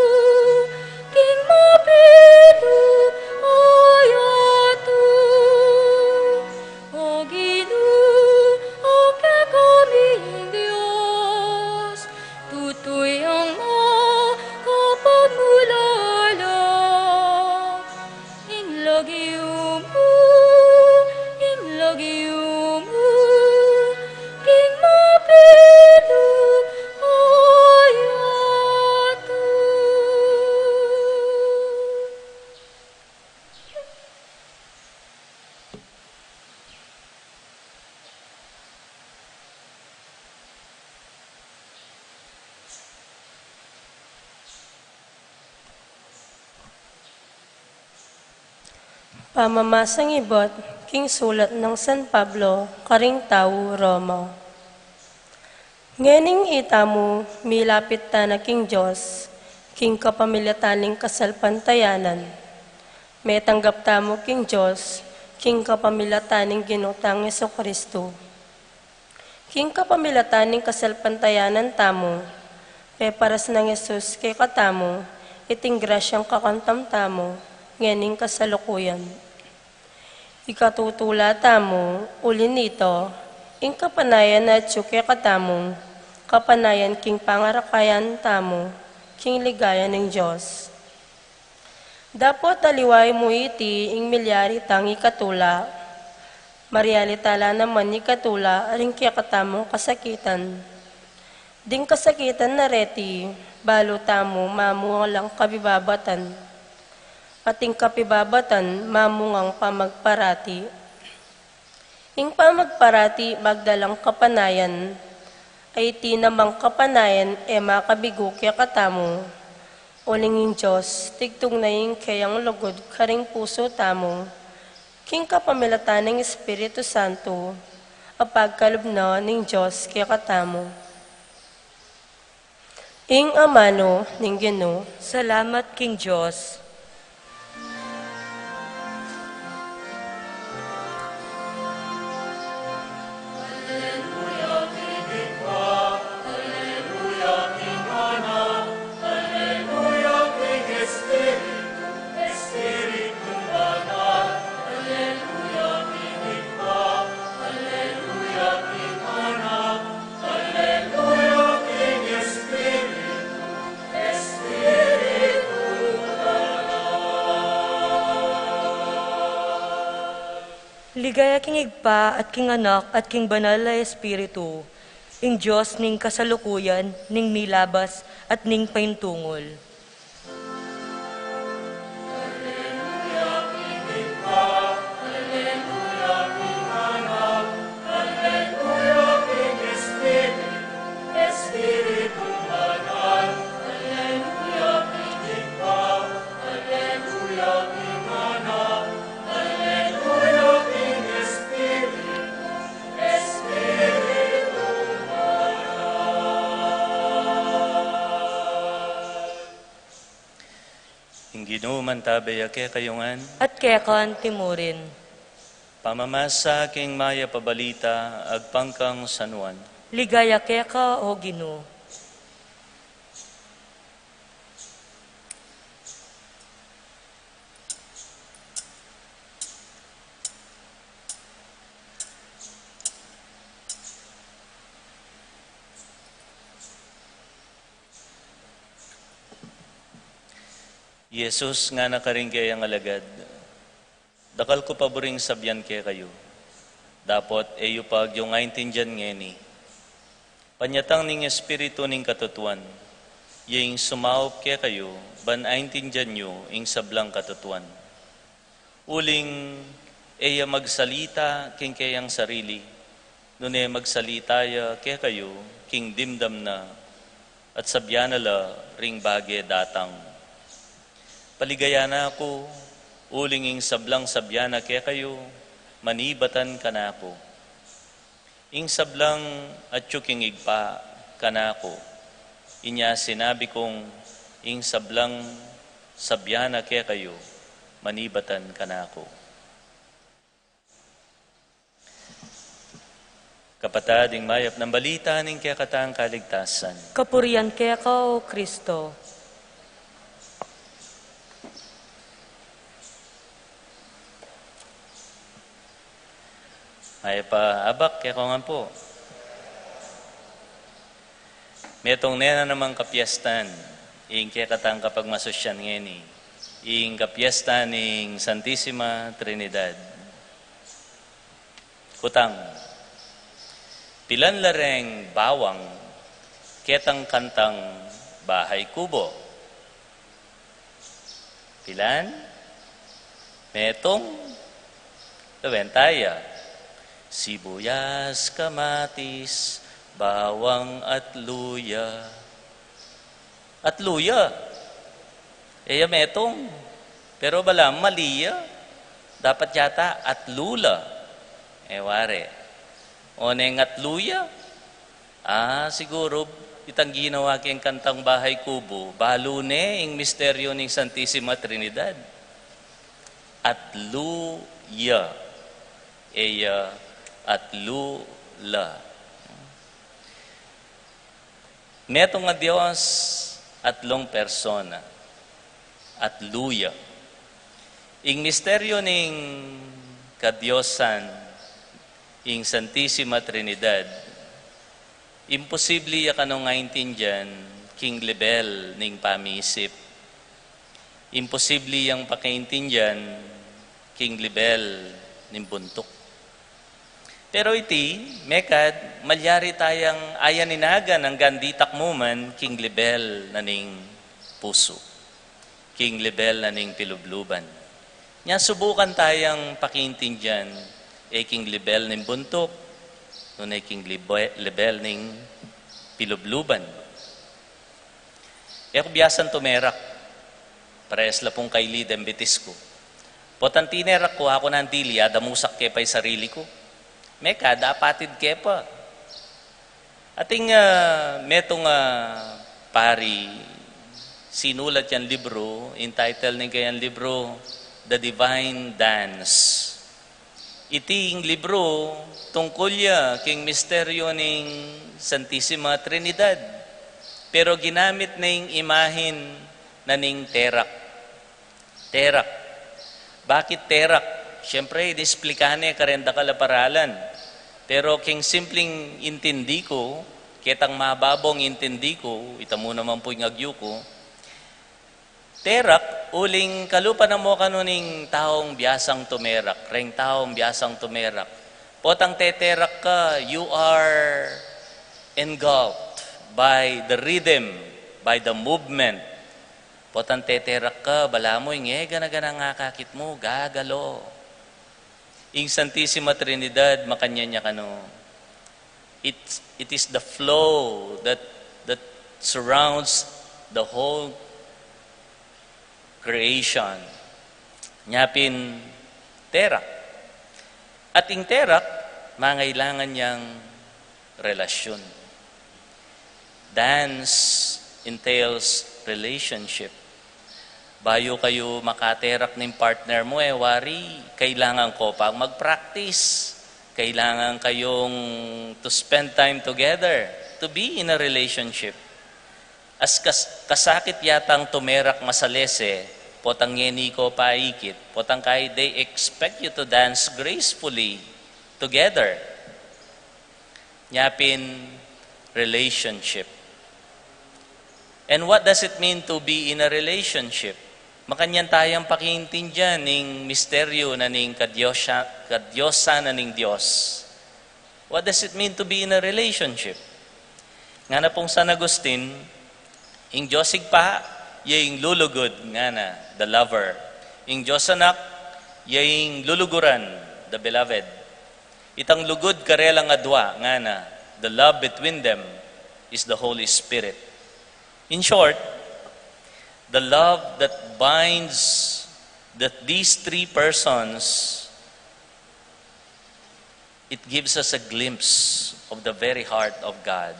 king mabilug a yatu. O Ginu, o kekaming Dios, tutuy ang makapagmulala. Ing lagyu mu, ing lagyu mu, king mabilug a yatu. Pamamasang ibat king sulat nang San Pablo karing tau Roma. Ngening itamu milapit tana king Dios king kapamilatan ning kasalpantayanan, metanggap tamu king Dios king kapamilatan ning Ginu tang Jesu-Cristo. King kapamilatan ning kasalpantayanan tamu, peparas nang Jesus kekatamu iting grasyang kakantam tamu ngening kasalukuyan. Ikatutula tamu uli nita ing kapanayan a atyu kekatamu, kapanayan king pangarakayan tamu king ligaya ning Dios. Dapot aliwa mu iti ing milyari tang ikatula. Maryari tala naman ikatula ring kekatamung kasakitan. Ding kasakitan na reti, balu tamu mamunga lang kabibabatan, at ing kabibabatan mamungang pamagparati. Ing pamagparati magdalang kapanayan, a iti namang kapanayan e makabigu kekatamu, uling ing Dios tigtung na ing keyang lugud karing pusu tamu, king kapamilatan ning Espiritu Santo, a pagkalub na ning Dios kekatamu. Ing amanu ning Ginu. Salamat king Dios. Ligaya king Ibpa, at king Anak, at king Banal a Espiritu, ing Dios ning kasalukuyan, ning milabas, at ning paintungul. Mantabe ya kekayu ngan. At keka antimurin. Pamamasa king mayap a balita agpang kang San Juan. Ligaya keka, O Ginu. Jesus ngana karing kayang alagad, dakal ku pa buring sabian kekayu, dapot e yu pa agyu aintindian ngeni. Panyatang ning Espiritu ning katutuan, ya ing sumaup kekayu, ban aintindian yu ing sablang katutuan. Uling e ya magsalita king kayang sarili, nune magsalita ya kekayu king dimdam na, at sabian na la ring bage datang. Paligayan na ku, uling ing sablang sabian na kekayu, manibatan kanaku. Ing sablang atyu king Ibpa kanaku, inya sinabi kung ing sablang sabian na kekayu, manibatan kanaku. Kapatad, ing mayap nang balita ning kekatang kaligtasan. Kapurian keka, O Kristo. Mayap a abak kekayu ngan pu. Metung ne na namang kapiestan ing kekatang kapagmasusyan ngeni, ing kapiestan ning Santisima Trinidad. Kutang, pilan la reng bawang ketang kantang Bahay Kubo? Pilan? Metung? Lawen taya. Sibuyas, kamatis, bawang at luya. At luya. E ya metung. Pero balamu mali ya. Dapat yata at lula. E wari. O neng at luya. Ah, siguru, itang ginawa keng kantang Bahay Kubo, balu ne ing misteryo ning Santisima Trinidad. At luya. E ya at lula. Metung a Dios, atlung persona, at luya. Ing misteryo ning kadiosan, ing Santisima Trinidad, imposibli ya kanung aintindian king lebel ning pamisip. Imposibli yang pakaintindian king lebel ning buntuk. Pero iti, mekad, malyari tayang ayan inagan anggang ditak mu man king lebel na ning pusu, king lebel na ning pilubluban. Nya subukan tayang pakaintindian, e king lebel ning buntuk, nune king libe-, lebel ning pilubluban. E ku biasang tumerak. Parehas la pung kaili deng bitis ku. Potang tinerak ku, aku nang dili, adamusak ke pa ing sarili ku. Mekad, apatid ke pa. Ating, ah, metung, ah, pari, sinulat yang libru, ing title ning kayang libru, The Divine Dance. Iti ing libru tungkul ya king misteryo ning Santisima Trinidad, pero ginamit ne ing imahen na ning terak. Terak. Bakit terak? Siyempre, inisplika ne kareng dakal a paralan. Pero king simpleng intindi ku, ketang mababung intindi ku, ita mu naman pu ing agyu ku, terak, uling kalupa na mu kanu ning taung biasang tumerak, reng taung biasang tumerak. Potang teterak ka, you are engulfed by the rhythm, by the movement. Potang teterak ka, balamu ing e gana-ganang akakit mu, gagalo. Ing Santisima Trinidad, makanyan ya kanu. It, it is the flow that, that surrounds the whole creation. Nya pin terak. At ing terak, mangailangan yang relasyun. Dance entails relationship. Bayu kayu makaterak ning partner mu, e wari, kailangan ko pang mag-practice. Kailangan kayung to spend time together, to be in a relationship. As kas-, kasakit yatang tumerak masalese, potang ngeni ko pa ikit, potang kai, they expect you to dance gracefully together. Nya pin, relationship. And what does it mean to be in a relationship? Makanyan tayang pakiintindian ing misteryu na ning kadyosa-, kadyosan na ning Dios. What does it mean to be in a relationship? Ngana pung San Agustin, ing Dios Ibpa, ya ing lulugud, ngana, the lover. Ing Dios Anak, ya ing luluguran, the beloved. Itang lugud karelang adwa, ngana, the love between them is the Holy Spirit. In short, the love that binds that these three persons, it gives us a glimpse of the very heart of God,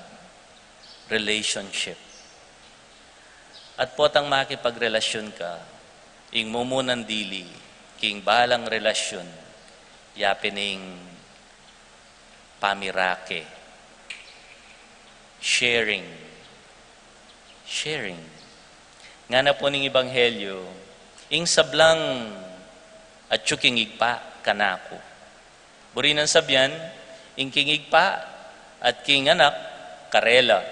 relationship. At potang makipagrelasyon ka, ing mumunang dili king balang relasyon, yapin ing pamirake, sharing, sharing. Ngana pu ning Ebanghelyo, ing sablang atyu king Ibpa kanaku. Buri nang sabian, ing king Ibpa at king Anak karela.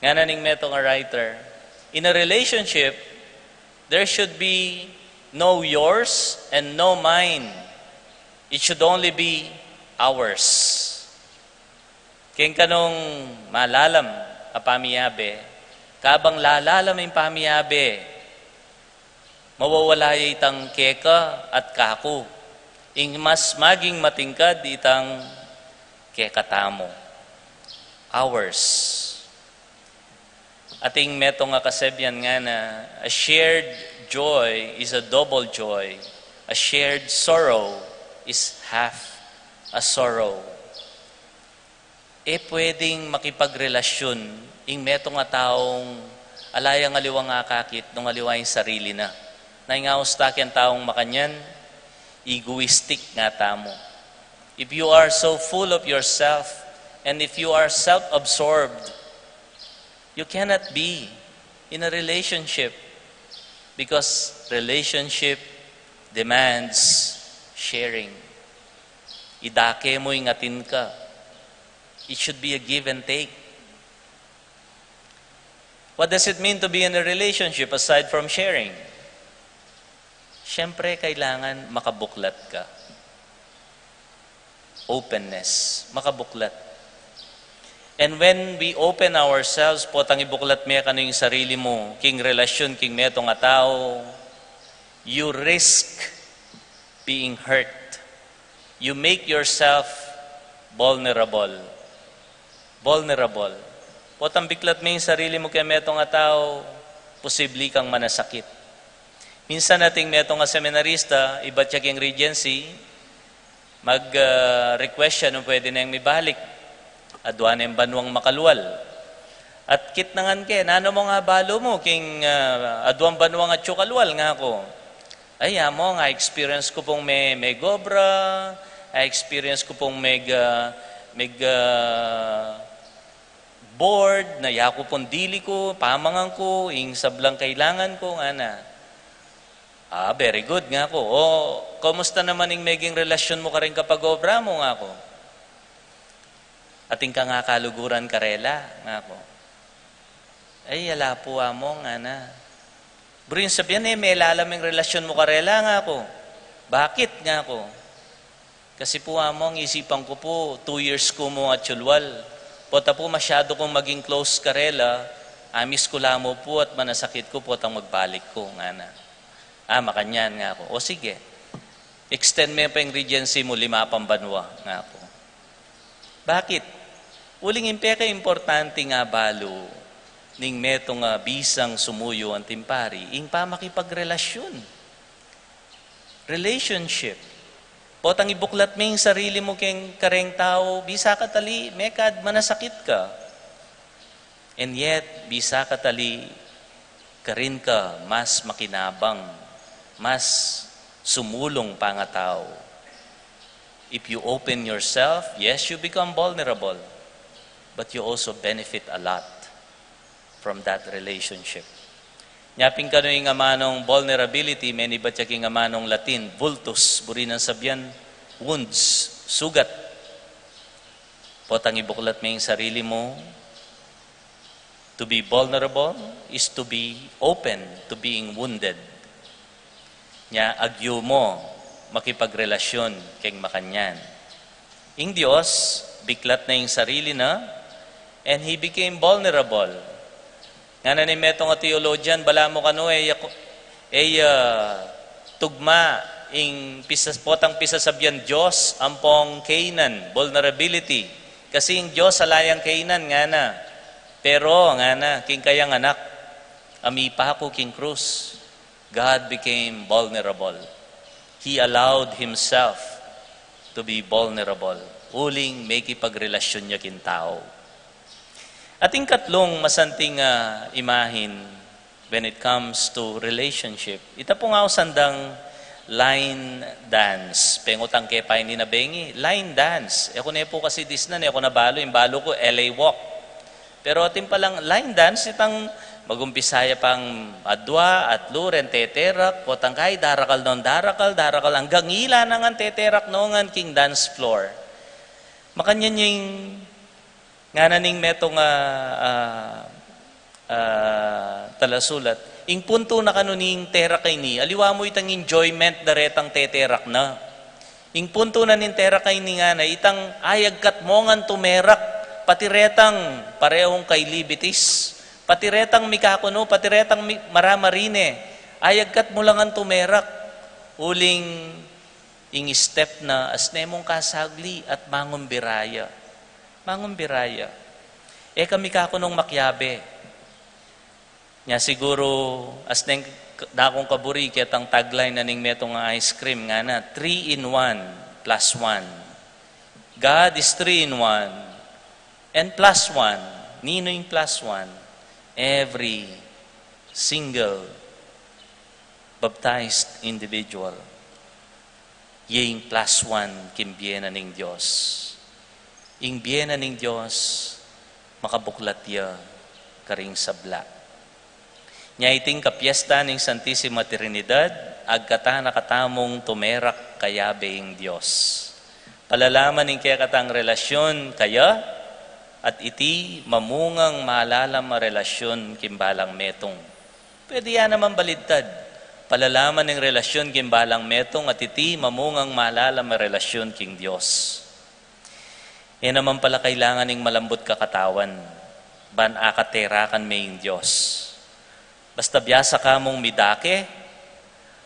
Ngana ning metung a writer, in a relationship, there should be no yours and no mine. It should only be ours. Keng kanung malalam a pamiyabe, kabang lalalam ing pamiyabe, mawawala ya itang keka at kaku. Ing mas maging matingkad itang keka tamu. Ours. Ating metung a kasebian ngana, a shared joy is a double joy. A shared sorrow is half a sorrow. E pwedeng makipagrelasyon ing metung a taung ala yang aliwang akakit nung aliwa ing sarili na. Na ing austa keng taung makanyan, egoistic nga tamu. If you are so full of yourself, and if you are self-absorbed, you cannot be in a relationship, because relationship demands sharing. Idake mu ing atin ka. It should be a give and take. What does it mean to be in a relationship aside from sharing? Siyempre, kailangan makabuklat ka. Openness, makabuklat. And when we open ourselves, potang ibuklat me kanu ing sarili mu king relasyon king metung a tau, you risk being hurt. You make yourself vulnerable. Vulnerable. Potang biklat me ing sarili mu keng metung a tau, posible kang manasakit. Minsan ating metung a seminarista, ibat ya keng Regency, mag, ah, request ya nung pwede neng mibalik. Adwa neng banuang makalwal. At kitnangan ke, nanu mung abalu mu king, ah, adwang banuang atyu kalwal, ngaku. Ay, among, a-experience ku pung me-, megobra, a-experience ku pung meg-, ah, meg-, ah, bored, na yaku pung dili ku, pamangan ku ing sablang kailangan ku, ngana. Ah, very good, ngaku. O, kumusta naman ing meging relasyon mu kareng kapag-obra mu, ngaku? Atin kang akaluguran karela, ngaku. Ay, ala pu, among, ngana. Buri nang sabian, e melalam ing relasyon mu karela, ngaku. Bakit, ngaku? Kasi pu, among, isipan ku pu, two years ku mung atyu kalwal. Pota pu masyadu kung maging close karela, a-miss ku la mu pu at manasakit ku potang magbalik ku, ngana. Ah, makanyan, ngaku. O sige, extend me pa ing Regency mu lima pang banua, ngaku. Bakit? Uling ing pekaimportante nga balu ning metung a bisang sumuyu anting pari, ing pamakipagrelasyon. Relationship. Potang ibuklat me ing sarili mu keng kareng tau, bisa ka tali, mekad manasakit ka. And yet, bisa ka tali, karin ka mas makinabang, mas sumulung pangatau. If you open yourself, yes, you become vulnerable, but you also benefit a lot from that relationship. Nya pin kanu ing amanung vulnerability, menibat ya king amanung Latin, vultus, buri nang sabian, wounds, sugat. Potang ibuklat me ing sarili mu, to be vulnerable is to be open to being wounded. Nya agyu mu makipagrelasyon keng makanyan. Ing Dios, biklat na ing sarili na, and he became vulnerable. Ngana ning metung a theologian, balamu kanu e ya, e ya tugma ing pisas-, potang pisasabian Dios ampong kainan, vulnerability. Kasi ing Dios ala yang kainan, ngana. Pero, ngana, king kayang anak, a mipaku king krus, God became vulnerable. He allowed himself to be vulnerable. Uling mekipagrelasyon ya king tau. At ing katlung masanting, ah, imahin when it comes to relationship, ita pung ausan dang line dance. Pengutang ke pa ini na bengi, line dance. E ku ne pu kasi disnan, e ku na balu, ing balu ku L A walk. Pero atin palang line dance, itang magumpisa ya pang adua, atlu, reng teterak, potang kai, darakal nong darakal, darakal, anggang ila na ngan teterak no ngan king dance floor. Makanyan ing ngana ning metung a, ah, ah, talasulat. Ing puntu na kanu ning terak a ini, aliwa mu itang enjoyment da retang teterak na. Ing puntu na ning terak a ini ngana, itang ayagkat mu ngan tumerak, pati retang parehung kailibitis, pati retang mikakunu, pati retang mi-, maramarine, ayagkat mu la ngan tumerak, uling ing step na, asne mung kasagli at mangumbira ya. Mangumbira ya. E ka mikakunung makiabe. Nya siguru, asne ing k-, dakung kaburi ketang tagline na ning metung a ice cream, ngana, three in one plus one. God is three in one and plus one. Ninu ing plus one? Every single baptized individual. Ye ing plus one king bie na ning Dios. Ing bie na ning Dios, makabuklat ya karing sabla. Nya iting kapiesta ning Santisima Trinidad, agkatan na katamung tumerak kayabe ing Dios. Palalaman ing kekatang relasyon kaya, at iti mamungang malalam a relasyon king balang metung. Pwede ya naman baliktad. Palalaman ing relasyon king balang metung at iti mamungang malalam a relasyon king Dios. E naman pala kailangan ing malambut kakatawan ban akaterakan me ing Dios. Basta biasa ka mung midake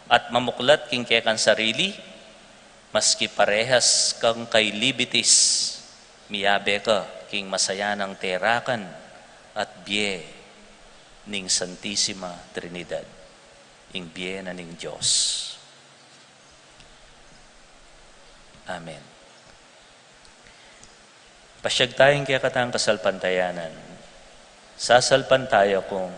at mamuklat king kekang sarili, maski parehas kang kailibitis, miyabe ka king masayanang terakan at bie ning Santisima Trinidad, ing bie na ning Dios. Amen. Pasyag taya king kekatang kasalpantayanan. Sasalpantaya ku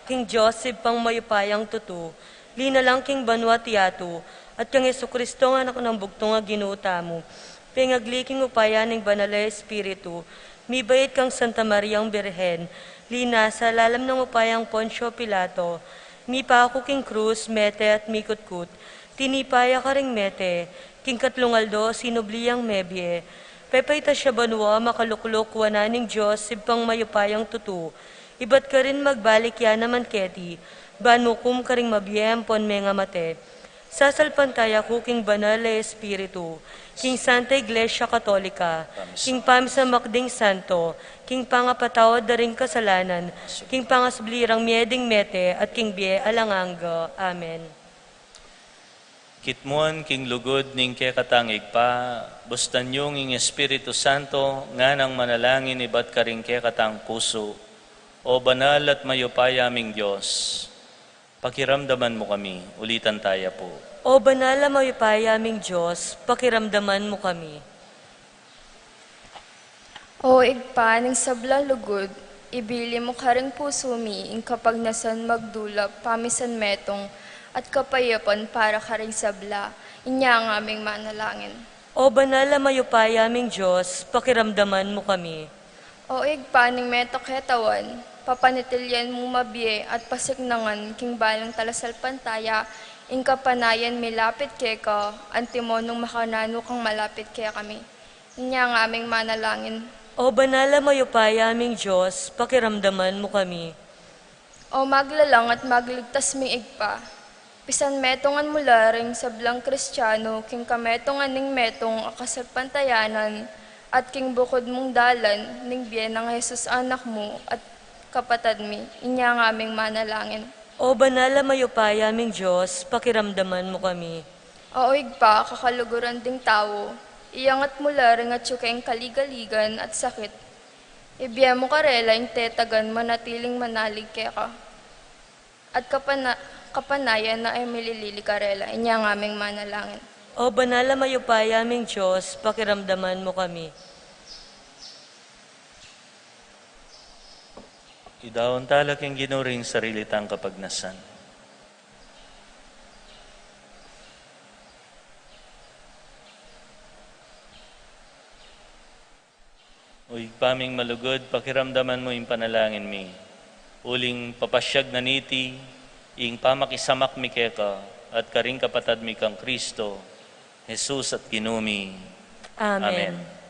king Dios, Ibpang mayupayang tutu, linalang king banua't yatu, at kang Jesucristo a Anak nang bugtung a Ginu tamu, pengagli king upaya ning Banal a Espiritu, mibait kang Santa Mariang Birhen, linasa lalam nang upayang Poncio Pilato, mipaku king krus, mete at mikutkut, tinipa ya karing mete, king katlung aldo sinubli yang mebie, pepaitas ya banua, makalukluk wanan ning Dios, Ibpang mayupayang tutu, ibat karin magbalik ya naman keti, ban mukum karing mabie ampon mengamate. Sasalpantaya ku king Banal a Espiritu, king Santa Iglesia Katolika, king pamisamak ding santo, king pangapatawad da ring kasalanan, king pangasubli rang mie ding mete, at king bie alang angga. Amen. Kitmuan king lugud ning kekatang Ibpa, bustan yu ing Espiritu Santo, nganang manalangin ibat karing kekatang pusu. O banal at mayupaya ming Dios, pakiramdaman mu kami. Ulitan taya pu. O banal a mayupaya ming Dios, pakiramdaman mu kami. O Ibpa ning sablang lugud, Ibili mu karing pusu mi ing kapagnasan magdulap pamisan metung at kapayapan para karing sabla. Inya ngaming manalangin. O banal a mayupaya ming Dios, pakiramdaman mu kami. O Ibpa ning metung a katawan, papanitilyan mung mabie at pasiknangan king balang talasalpantaya ing kapanayan milapit keka, antimo nung makananu kang malapit kekami. Inya ngaming manalangin. O banal a mayupaya ming Dios, pakiramdaman mu kami. O maglalang at magligtas ming Ibpa, pisanmetungan mu la ring sablang Kristiano king kametungan ning metung a kasalpantayanan at king bukud mung dalan ning bie nang Jesus Anak mu at kapatad mi. Inya ngaming manalangin. O banal a mayupaya ming Dios, pakiramdaman mu kami. O Ibpa, kakaluguran ding tau, iyangat mu la ring atyu keng kaligaligan at sakit. Ibie mu karela ing tetagan manatiling manalig keka at kapana-, kapanayan na e mililili karela. Inya ngaming manalangin. O banal a mayupaya ming Dios, pakiramdaman mu kami. Idaun tala king Ginu ring sarili tang kapagnasan. O Ibpa ming malugud, pakiramdaman mu ing panalangin mi, uling papasyag na niti ing pamakisamak mi keka at karing kapatad mi kang Kristo Jesus at Ginu mi. Amen. Amen.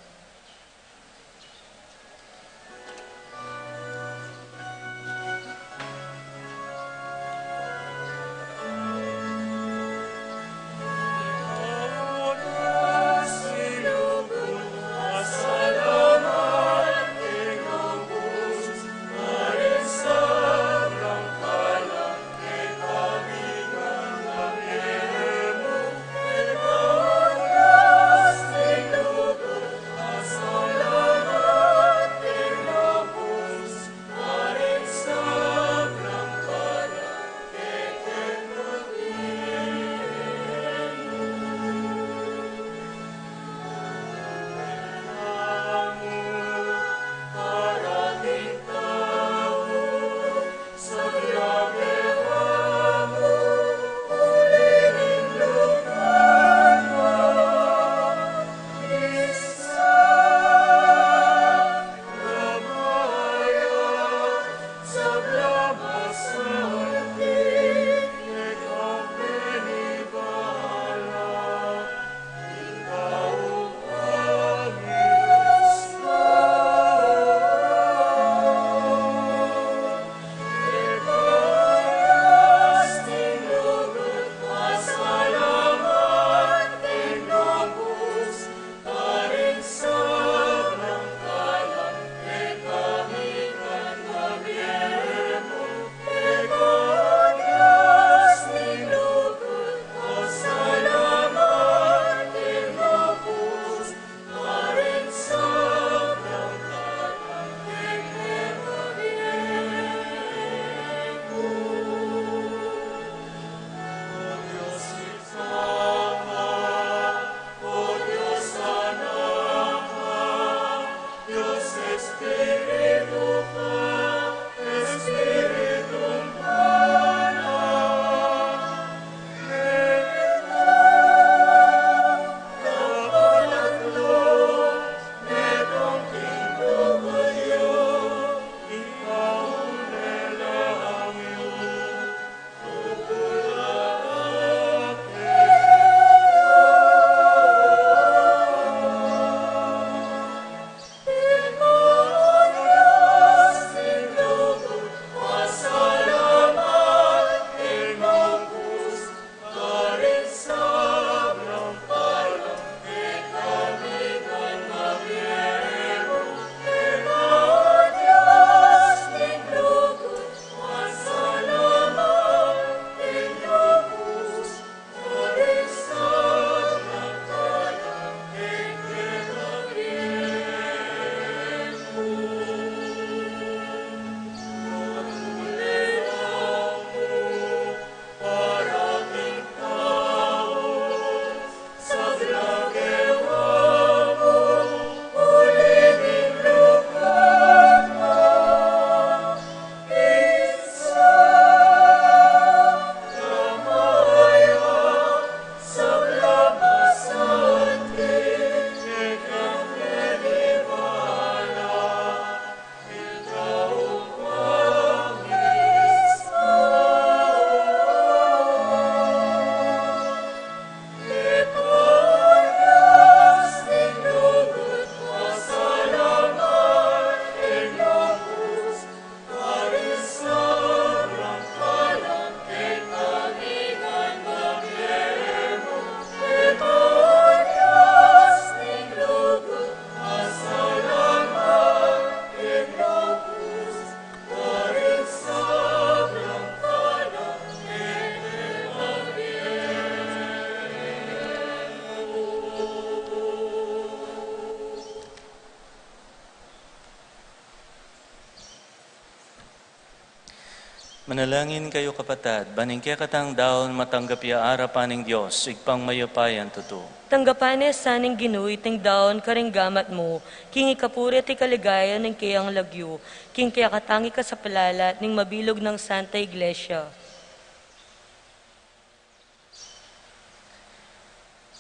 Manalangin kayu, kapatad, ban ing kekatang daun matanggap ya arapan ning Dios, Ibpang mayupayang tutu. Tanggapan na sa ning Ginu iting daun karing gamat mu, king ikapuri at ikaligaya ning keyang lagyu, king kekatang ikasaplala ning mabilug nang Santa Iglesia.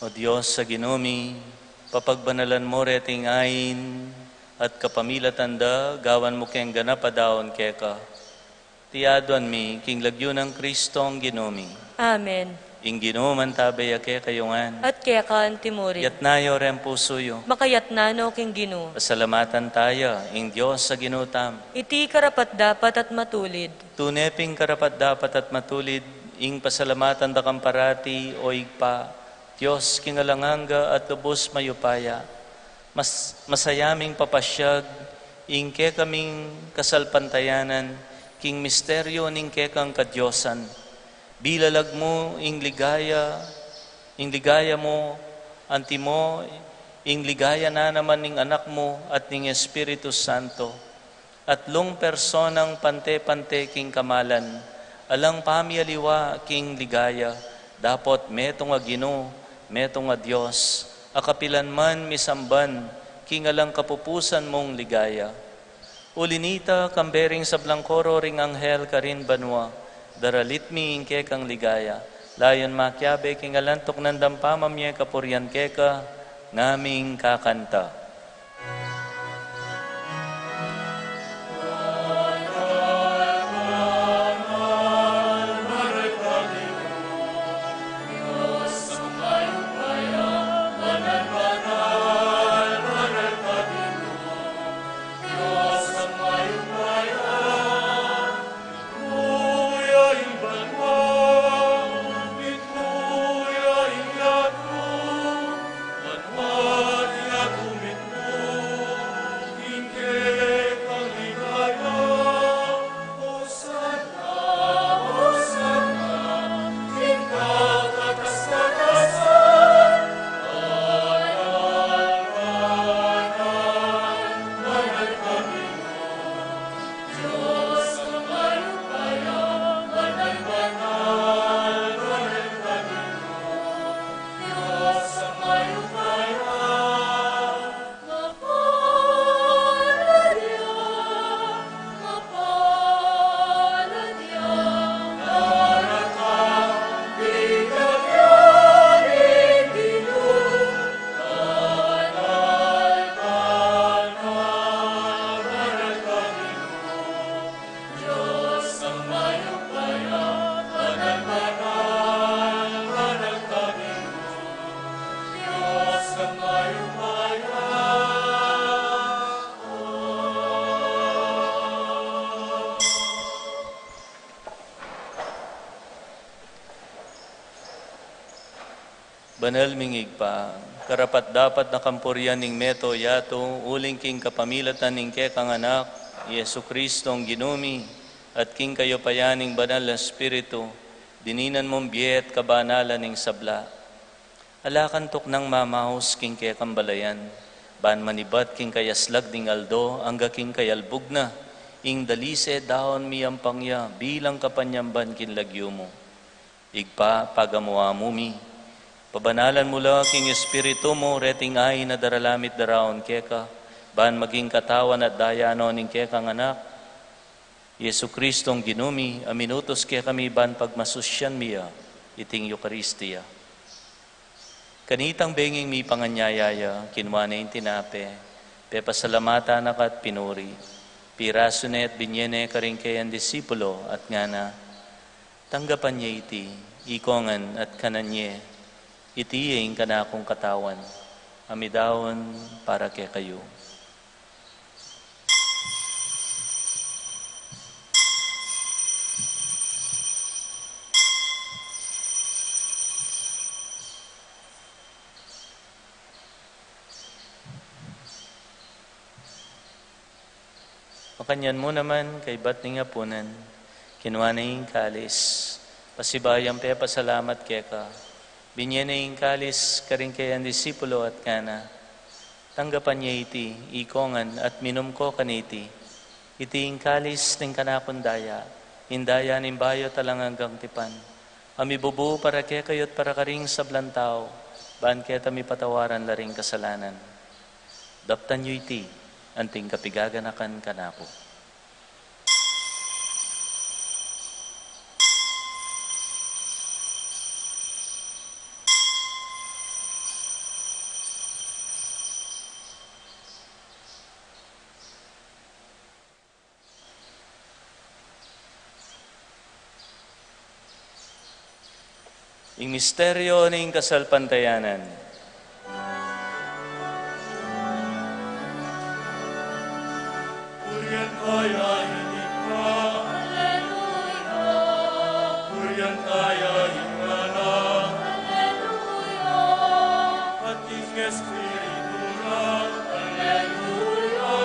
O Dios a Ginu mi, papagbanalan mu reting ain, at kapamilatan da gawan mu keng ganap a daun keka. Iti aduan mi king lagyu nang Kristong Ginu mi. Amen. Ing Ginu mantabe ya kekayu ngan. At keka antimurin. Yatna yu reng pusu yu. Makayatna no king Ginu. Pasalamatan taya ing Dios a Ginu tamu. Iti karapat-dapat at matulid. Tune pin karapat-dapat at matulid ing pasalamatan da kang parati, O Ibpa, Dios king alang angga at lubus mayupaya. Mas-, masaya ming papasyag ing kekaming kasalpantayanan king misteryu ning kekang kadiosan. Bilalag mu ing ligaya, ing ligaya mu, antimo ing ligaya na naman ning Anak mu at ning Espiritu Santo. Atlung personang pante-pante king kamalan, alang pamialiwa king ligaya, dapot metung a Ginu, metung a Dios, a kapilan man misamban king alang kapupusan mung ligaya. Uli nita, kambe ring sablang koro ring anghel karin banua, daralit mi ing kekang ligaya, layun makiabe king alang tuknang dampamamye kapurian keka, ngaming kakanta. Banal ming Ibpa, karapat-dapat na kampurian ning mabilug a yatu, uling king kapamilatan ning kekang Anak, i Jesucristong Ginu mi, at king kayupayan ning Banal a Espiritu, dininan mung bie at kabanalan ning sabla. Ala kang tuknang mamaus king kekang balayan, ban manibat king kayaslag ning aldo angga king kayalbug na, ing dalise daun miyampang ya bilang kapanyamban king lagyu mu. Ibpa, pagamu-amu mi, pabanalan mu la king Espiritu mu reting ain a daralan mi at daraun keka, ban maging katawan at daya no ning kekang Anak, i Jesucristong Ginu mi, a minutus kekami ban pagmasusyan mi ya iting Eukaristia. Kanitang benging mipanganyaya ya, kinua ne ing tinape, pepasalamatan na ka at pinuri, pirasu ne at binye ne karing keyang disipulo at ngana: Tanggapan ye iti, ikongan at kanan ye, iti ya ing kanakung katawan, a midaun para kekayu. Makanyan mu naman, kaybat ning apunan, kinua ne ing kalis, pasibayu yang pepasalamat keka, binye ne ing kalis karing keyang disipulo at ngana: Tanggapan ye iti, ikongan, at minum ko kaniti. Iti ing kalis ning kanakung daya, ing daya ning bayu at alang anggang tipan, a mibubu para kekayu at para karing sablang tau, ban keta mipatawaran la ring kasalanan. Daptan yu iti, anting kapigaganakan kanaku. Ing misteryo ning kasalpantayanan. Purian ka ya ing Ibpa. Alleluia. Purian ka ya ing Anak. Alleluia. Pati ing Espiritu Santo. Alleluia.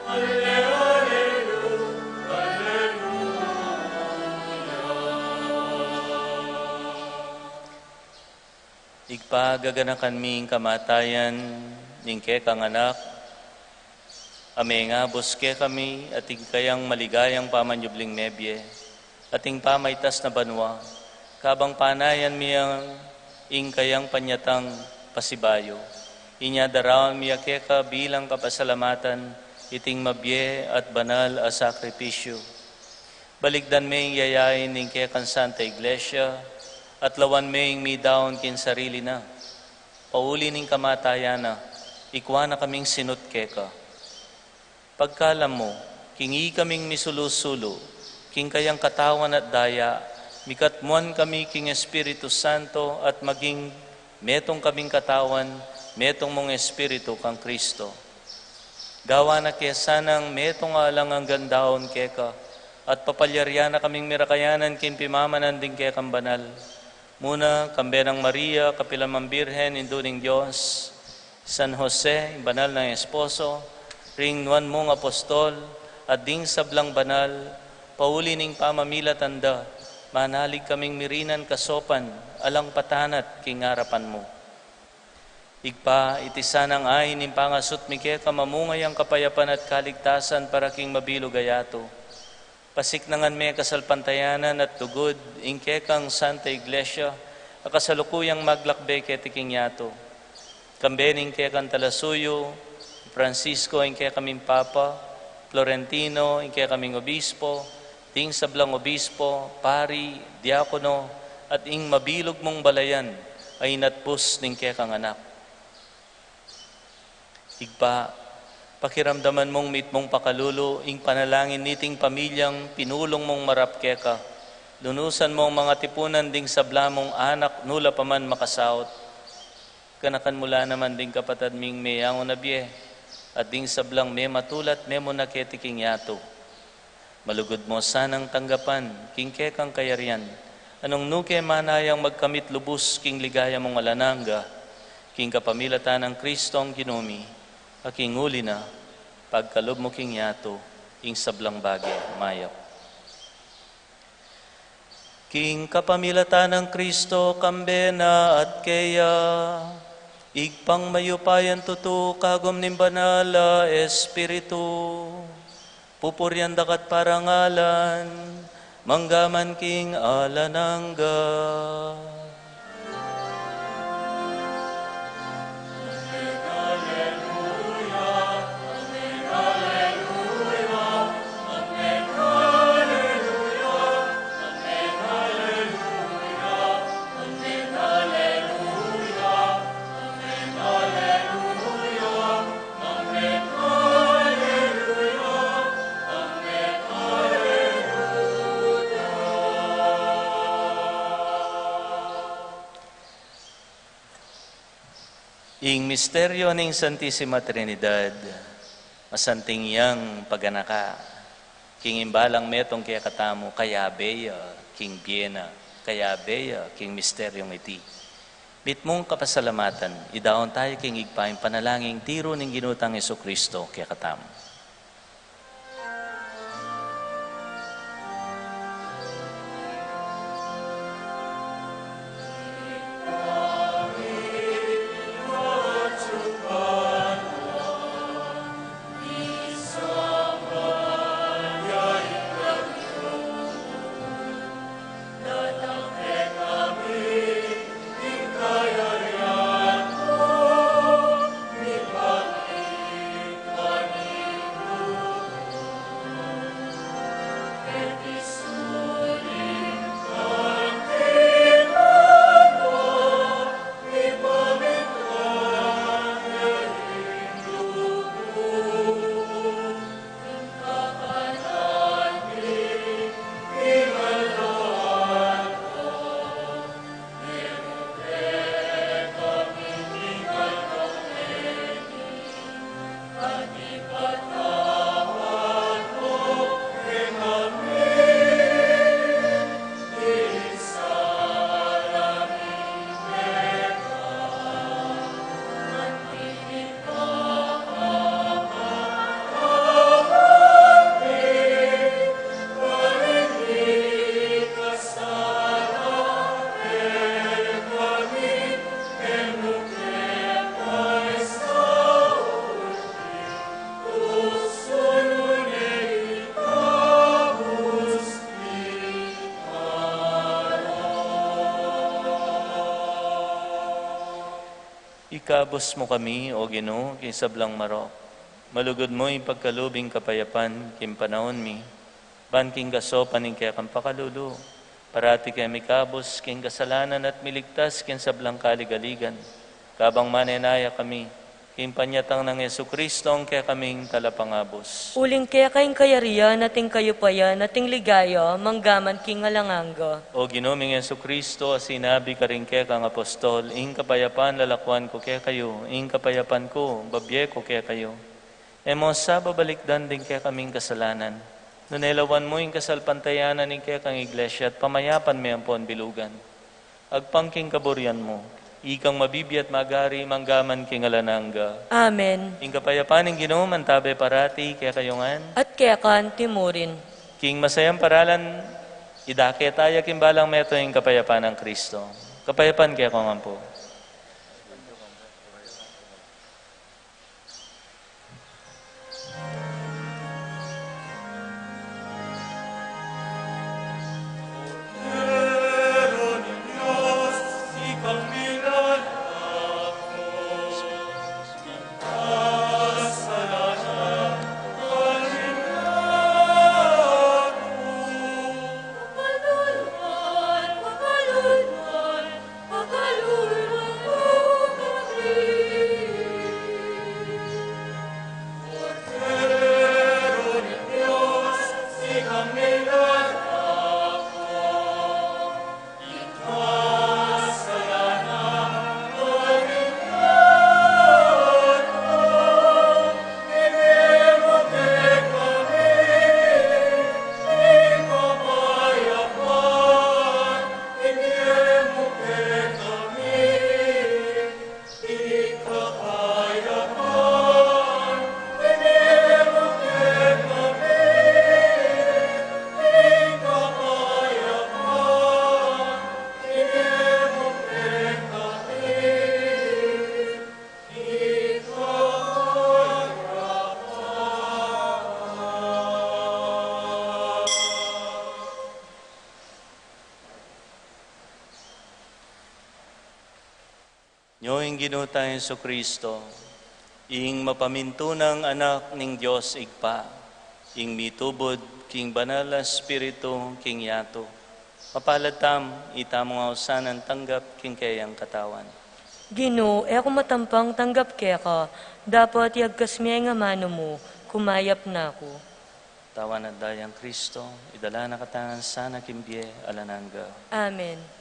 Alleluia, alleluia. Ibpa, gaganakan mi ing kamatayan ning kekang Anak, a mengabus kekami at ing kayang maligayang pamanyubling mebie, at ing pamaitas na banua, kabang panayan mi ing kayang panyatang pasibayu. Inya daraun mi ya keka bilang kapasalamatan iting mabie at banal a sakripisyu. Balikdan me ing yayain ning kekang Santa Iglesia, at lawan me ing midaun king sarili na. Pauli ning kamatayan na, ikua na kaming sinut keka. Pagkalam mu, king ikaming misulu-sulu king kayang katawan at daya, mikatmuan kami king Espiritu Santo at maging metung kaming katawan, metung mung Espiritu kang Kristo. Gawan na ke sanang metung a alang anggang daun keka, at papalyarian na kaming mirakayanan king pimamanan ding kekang banal. Muna, kambe nang Maria, kapilan mang Birhen, Indu ning Dios, San Jose, ing banal nang esposo, ring nuan mung apostol, at ding sablang banal, pauli ning pamamilatan da, manalig kaming mirinan kasopan, alang patanat king arapan mu. Ibpa, iti sanang ain ning pangasut mi keka, mamunga yang kapayapan at kaligtasan para king mabilug a yatu. Pasiknangan me kasalpantayanan at lugud ing kekang Santa Iglesia, a kasalukuyang maglakbe keti king yatu. Kambe ning kekang talasuyu, Francisco ing kekaming Papa, Florentino ing kekaming Obispo, ding sablang obispo, pari, diakono, at ing mabilug mung balayan a inatpus ning kekang Anak. Ibpa, pakiramdaman mung mitmung pakalulu ing panalangin niting pamilyang pinulung mung marap keka. Lunusan mung mangatipunan ding sabla mung anak nula pa man makasaut. Ganakan mu la naman ding kapatad ming meyangu na bie, at ding sablang mematulat memuna keti king yatu. Malugud mu sanang tanggapan king kekang kayarian, a nung nu ke manayang magkamit lubus king ligaya mung alang angga, king kapamilatan nang Kristong Ginu mi, a king uli na, pagkalub mu king yatu ing sablang bage mayap. King kapamilatan nang Kristo, kambe na at keya, Ibpang mayupayang tutu, kagum ning Banal a Espiritu, pupurian da ka at parangalan, mangga man king alang angga. Ing misteryo ning Santisima Trinidad, masanting yang paganaka, king imbalang metung kekatamu, kayabe ya king bie na, kayabe ya king misteryong iti. Mitmung kapasalamatan, idaun taya king Ibpa ing panalangin tiru ning Ginu tang Jesucristo kekatamu. Ikabus mu kami, O Ginu, king sablang marok. Malugud mu ipagkalub ing kapayapan king panaun mi, ban king kasopan ning kekang pakalulu, parati keng mikabus king kasalanan at miligtas king sablang kaligaligan, kabang manenaya kami king panyatang nang Jesucristo, ing kekaming Talapangabus. Uling keka ing kayarian at ing kayupayan at ing ligaya, manggaman king alang angga. O Ginu ming Jesucristo, a sinabi karing kekang apostol, ing kapayapan lalakwan ku kekayu, ing kapayapan ku babie ku kekayu. E mu sa babalikdan ding kekaming kasalanan, nune lawan mu ing kasalpantayanan ning kekang Iglesia at pamayapan me ampon bilugan. Agpang king kaburian mu, ikang mabibie at magari manggaman king alang angga. Amen. Ing kapayapan ning Ginu mantabe parati kekayu ngan. At keka naman murin. King masayang paralan, idake taya king balang metung ing kapayapan nang Kristo. Kapayapan kekayu ngan pu. Nyo ing Ginu tang Jesucristo, ing mapamintunang Anak ning Dios Ibpa, ing mitubud king Banal a Espiritu king yatu. Mapalad tamu, itamu nga usanang tanggap king keyang katawan. Ginu, e ku matampang tanggap keka, dapot iagkas me ing amanu mu, kumayap na ku. Tawan at dayang Kristo, idala na katamu ngan sana king bie alang angga. Amen.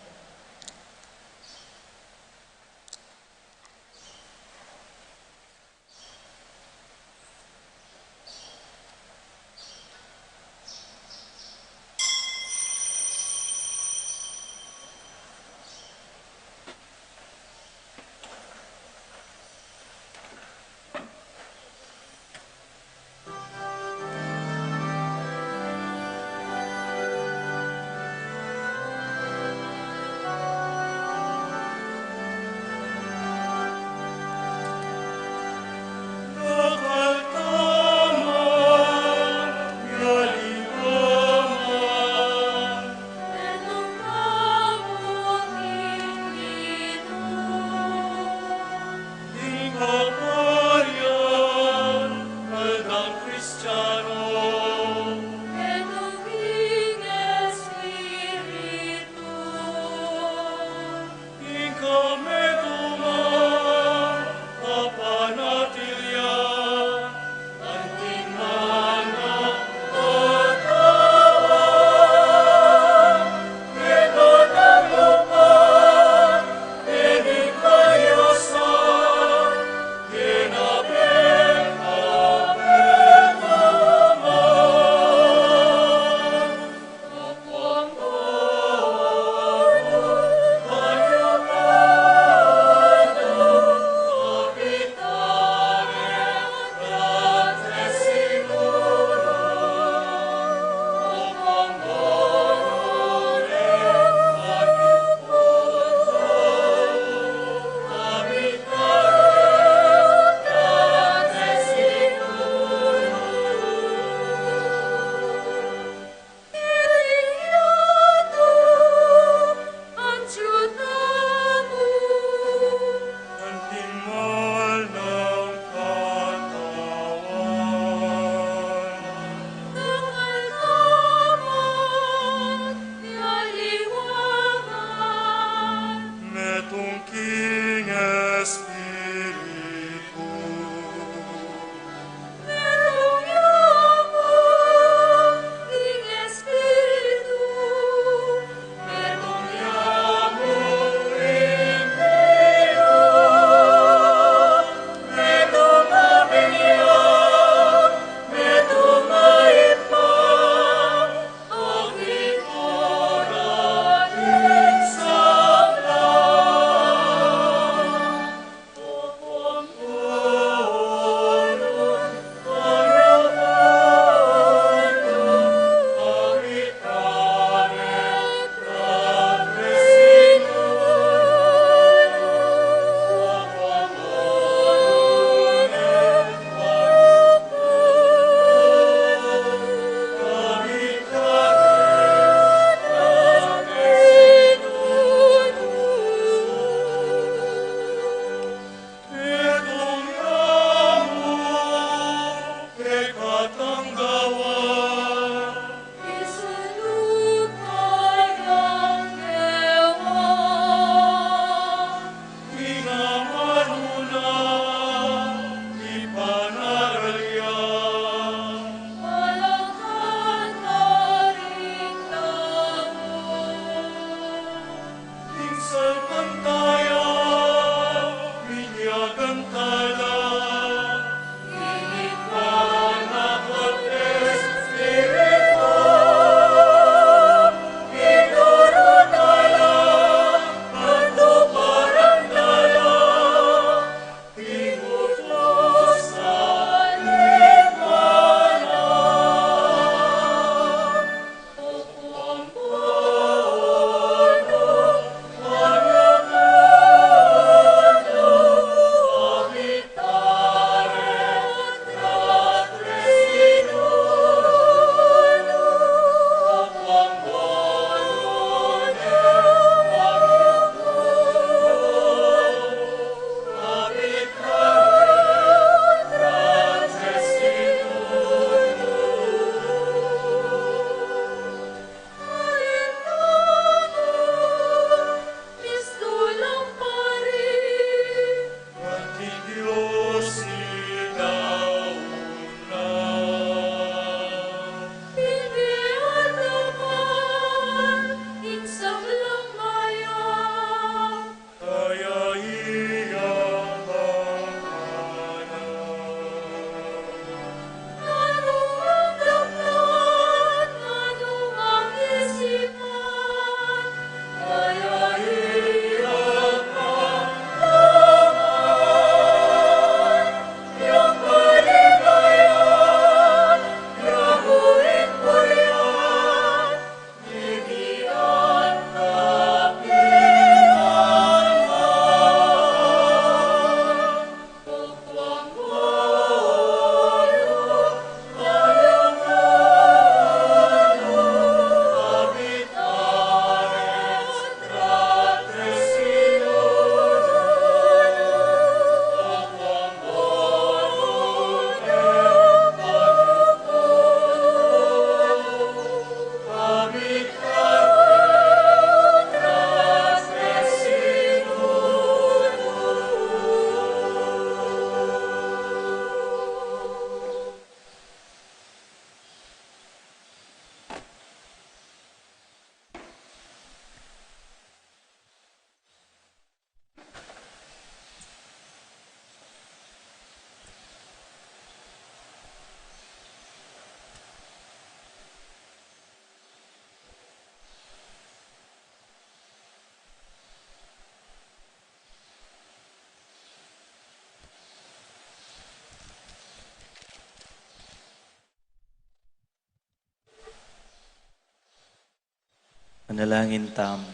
Manalangin tamu.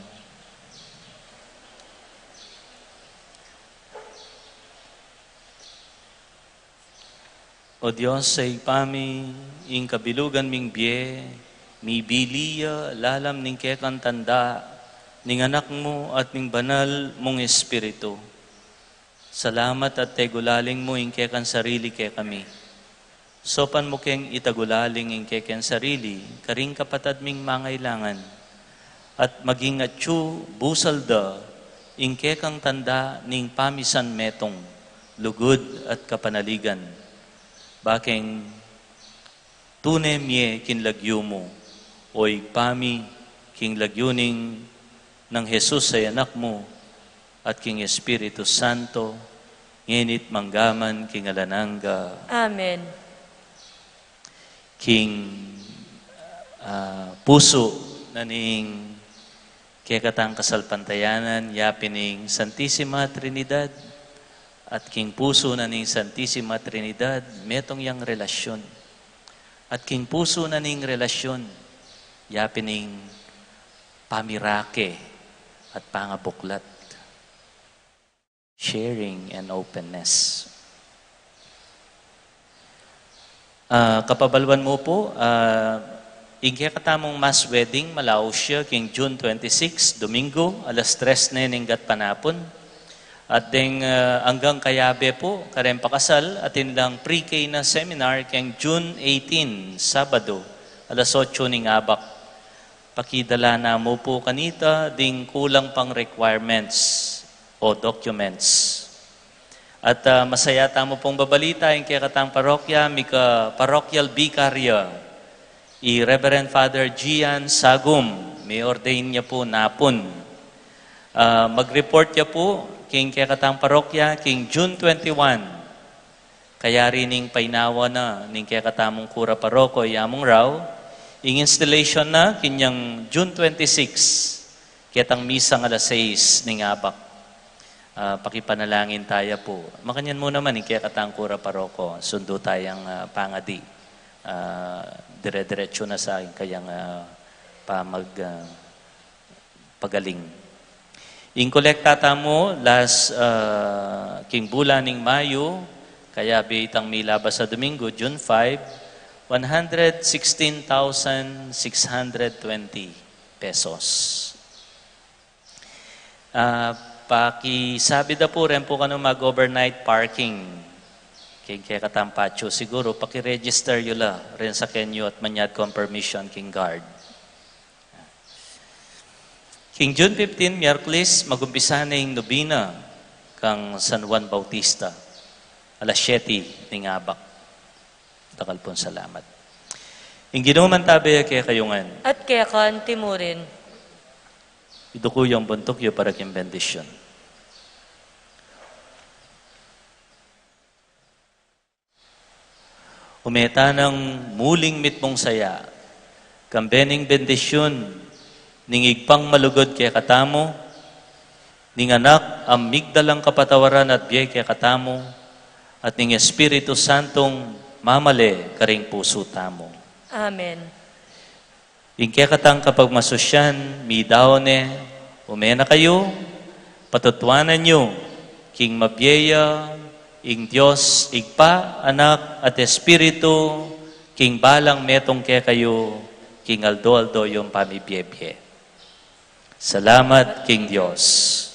O Dios, sa Ibpa mi, ing kabilugan ming bie, mibili ya lalam ning kekang tanda, ning Anak mu at ning Banal mung Espiritu. Salamat at tegulaling mu ing kekang sarili kekami. Saupan mu keng itagulaling ing kekeng sarili karing kapatad ming mangailangan, at maging atyu busal da ing kekang tanda ning pamisanmetung, lugud at kapanaligan. Bakeng tune mie king lagyu mu, o Ibpa mi, king lagyu ning nang Jesus a Anak mu, at king Espiritu Santo, ngeni't manggaman king alang angga. Amen. King, ah, pusu na ning kekatang kasalpantayanan, yapin ing Santisima Trinidad, at king pusu na ning Santisima Trinidad, metung yang relasyun. At king pusu na ning relasyun, yapin ing pamirake at pangabuklat. Sharing and openness. Ah, kapabaluan mu pu, ah, ing kekatamung mass wedding, malaus ya king June twenty-six, Domingo, alas tres ne ning gatpanapun. At deng, ah, anggang kayabe pu, kareng pakasal, atin lang pre-K na seminar keng June eighteen, Sabado, alas otso ning abak. Pakidala na mu pu kanita ding kulang pang requirements o documents. At, ah, masaya tamu pung babalita, ing kekatang parokya, mika parokyal bikarya, i Reverend Father Gian Sagum, mi-ordain ya pu napun. Ah, mag-report ya pu king kekatang parokya king June twenty-one. Kaya rin ning painawa na ning kekatamung kura paroko, i Among Rau, ing installation na kinyang June twenty-six, ketang misang alas sais ning abak. Ah, pakipanalangin taya pu. Makanyan mu naman ing kekatang kura paroko, sundu tayang, ah, pangadi. Ah, dire-diretsu na sa kayang, ah, pamag, ah, pagaling. Ing kolekta tamu, last, ah, king bulan ning Mayu, kaya bitang milabas a Domingo, June five, one hundred sixteen thousand six hundred twenty pesos. Ah, pakisabi da pu rin pu kanu mag-overnight parking. King kekatang patio siguru, pakiregister yu la rin sa kenyu at manyad confirmation king guard. King June fifteen, Miyerkules, mag-umpisa na ing nobena kang San Juan Bautista. Alas siyete ning abak. Dakal pung salamat. Ing Ginu mantabe ya kekayu ngan. At keka naman murin. Iduku yu ing buntuk yu para king bendisyun. Ume tanang muling mitmung saya, kambe ning bendisyun ning Ibpang malugud kekatamu, ning Anak a migdalang kapatawaran at bie kekatamu, at ning Espiritu Santong mamale karing pusu tamu. Amen. Ing kekatang kapagmasusyan, midaun ne, ume na kayu, patutuanan yu, king mabie ya ing Dios, Ibpa, Anak, at Espiritu, king balang metung kekayu, king aldo-aldo yung pamibie-bie. Salamat king Dios.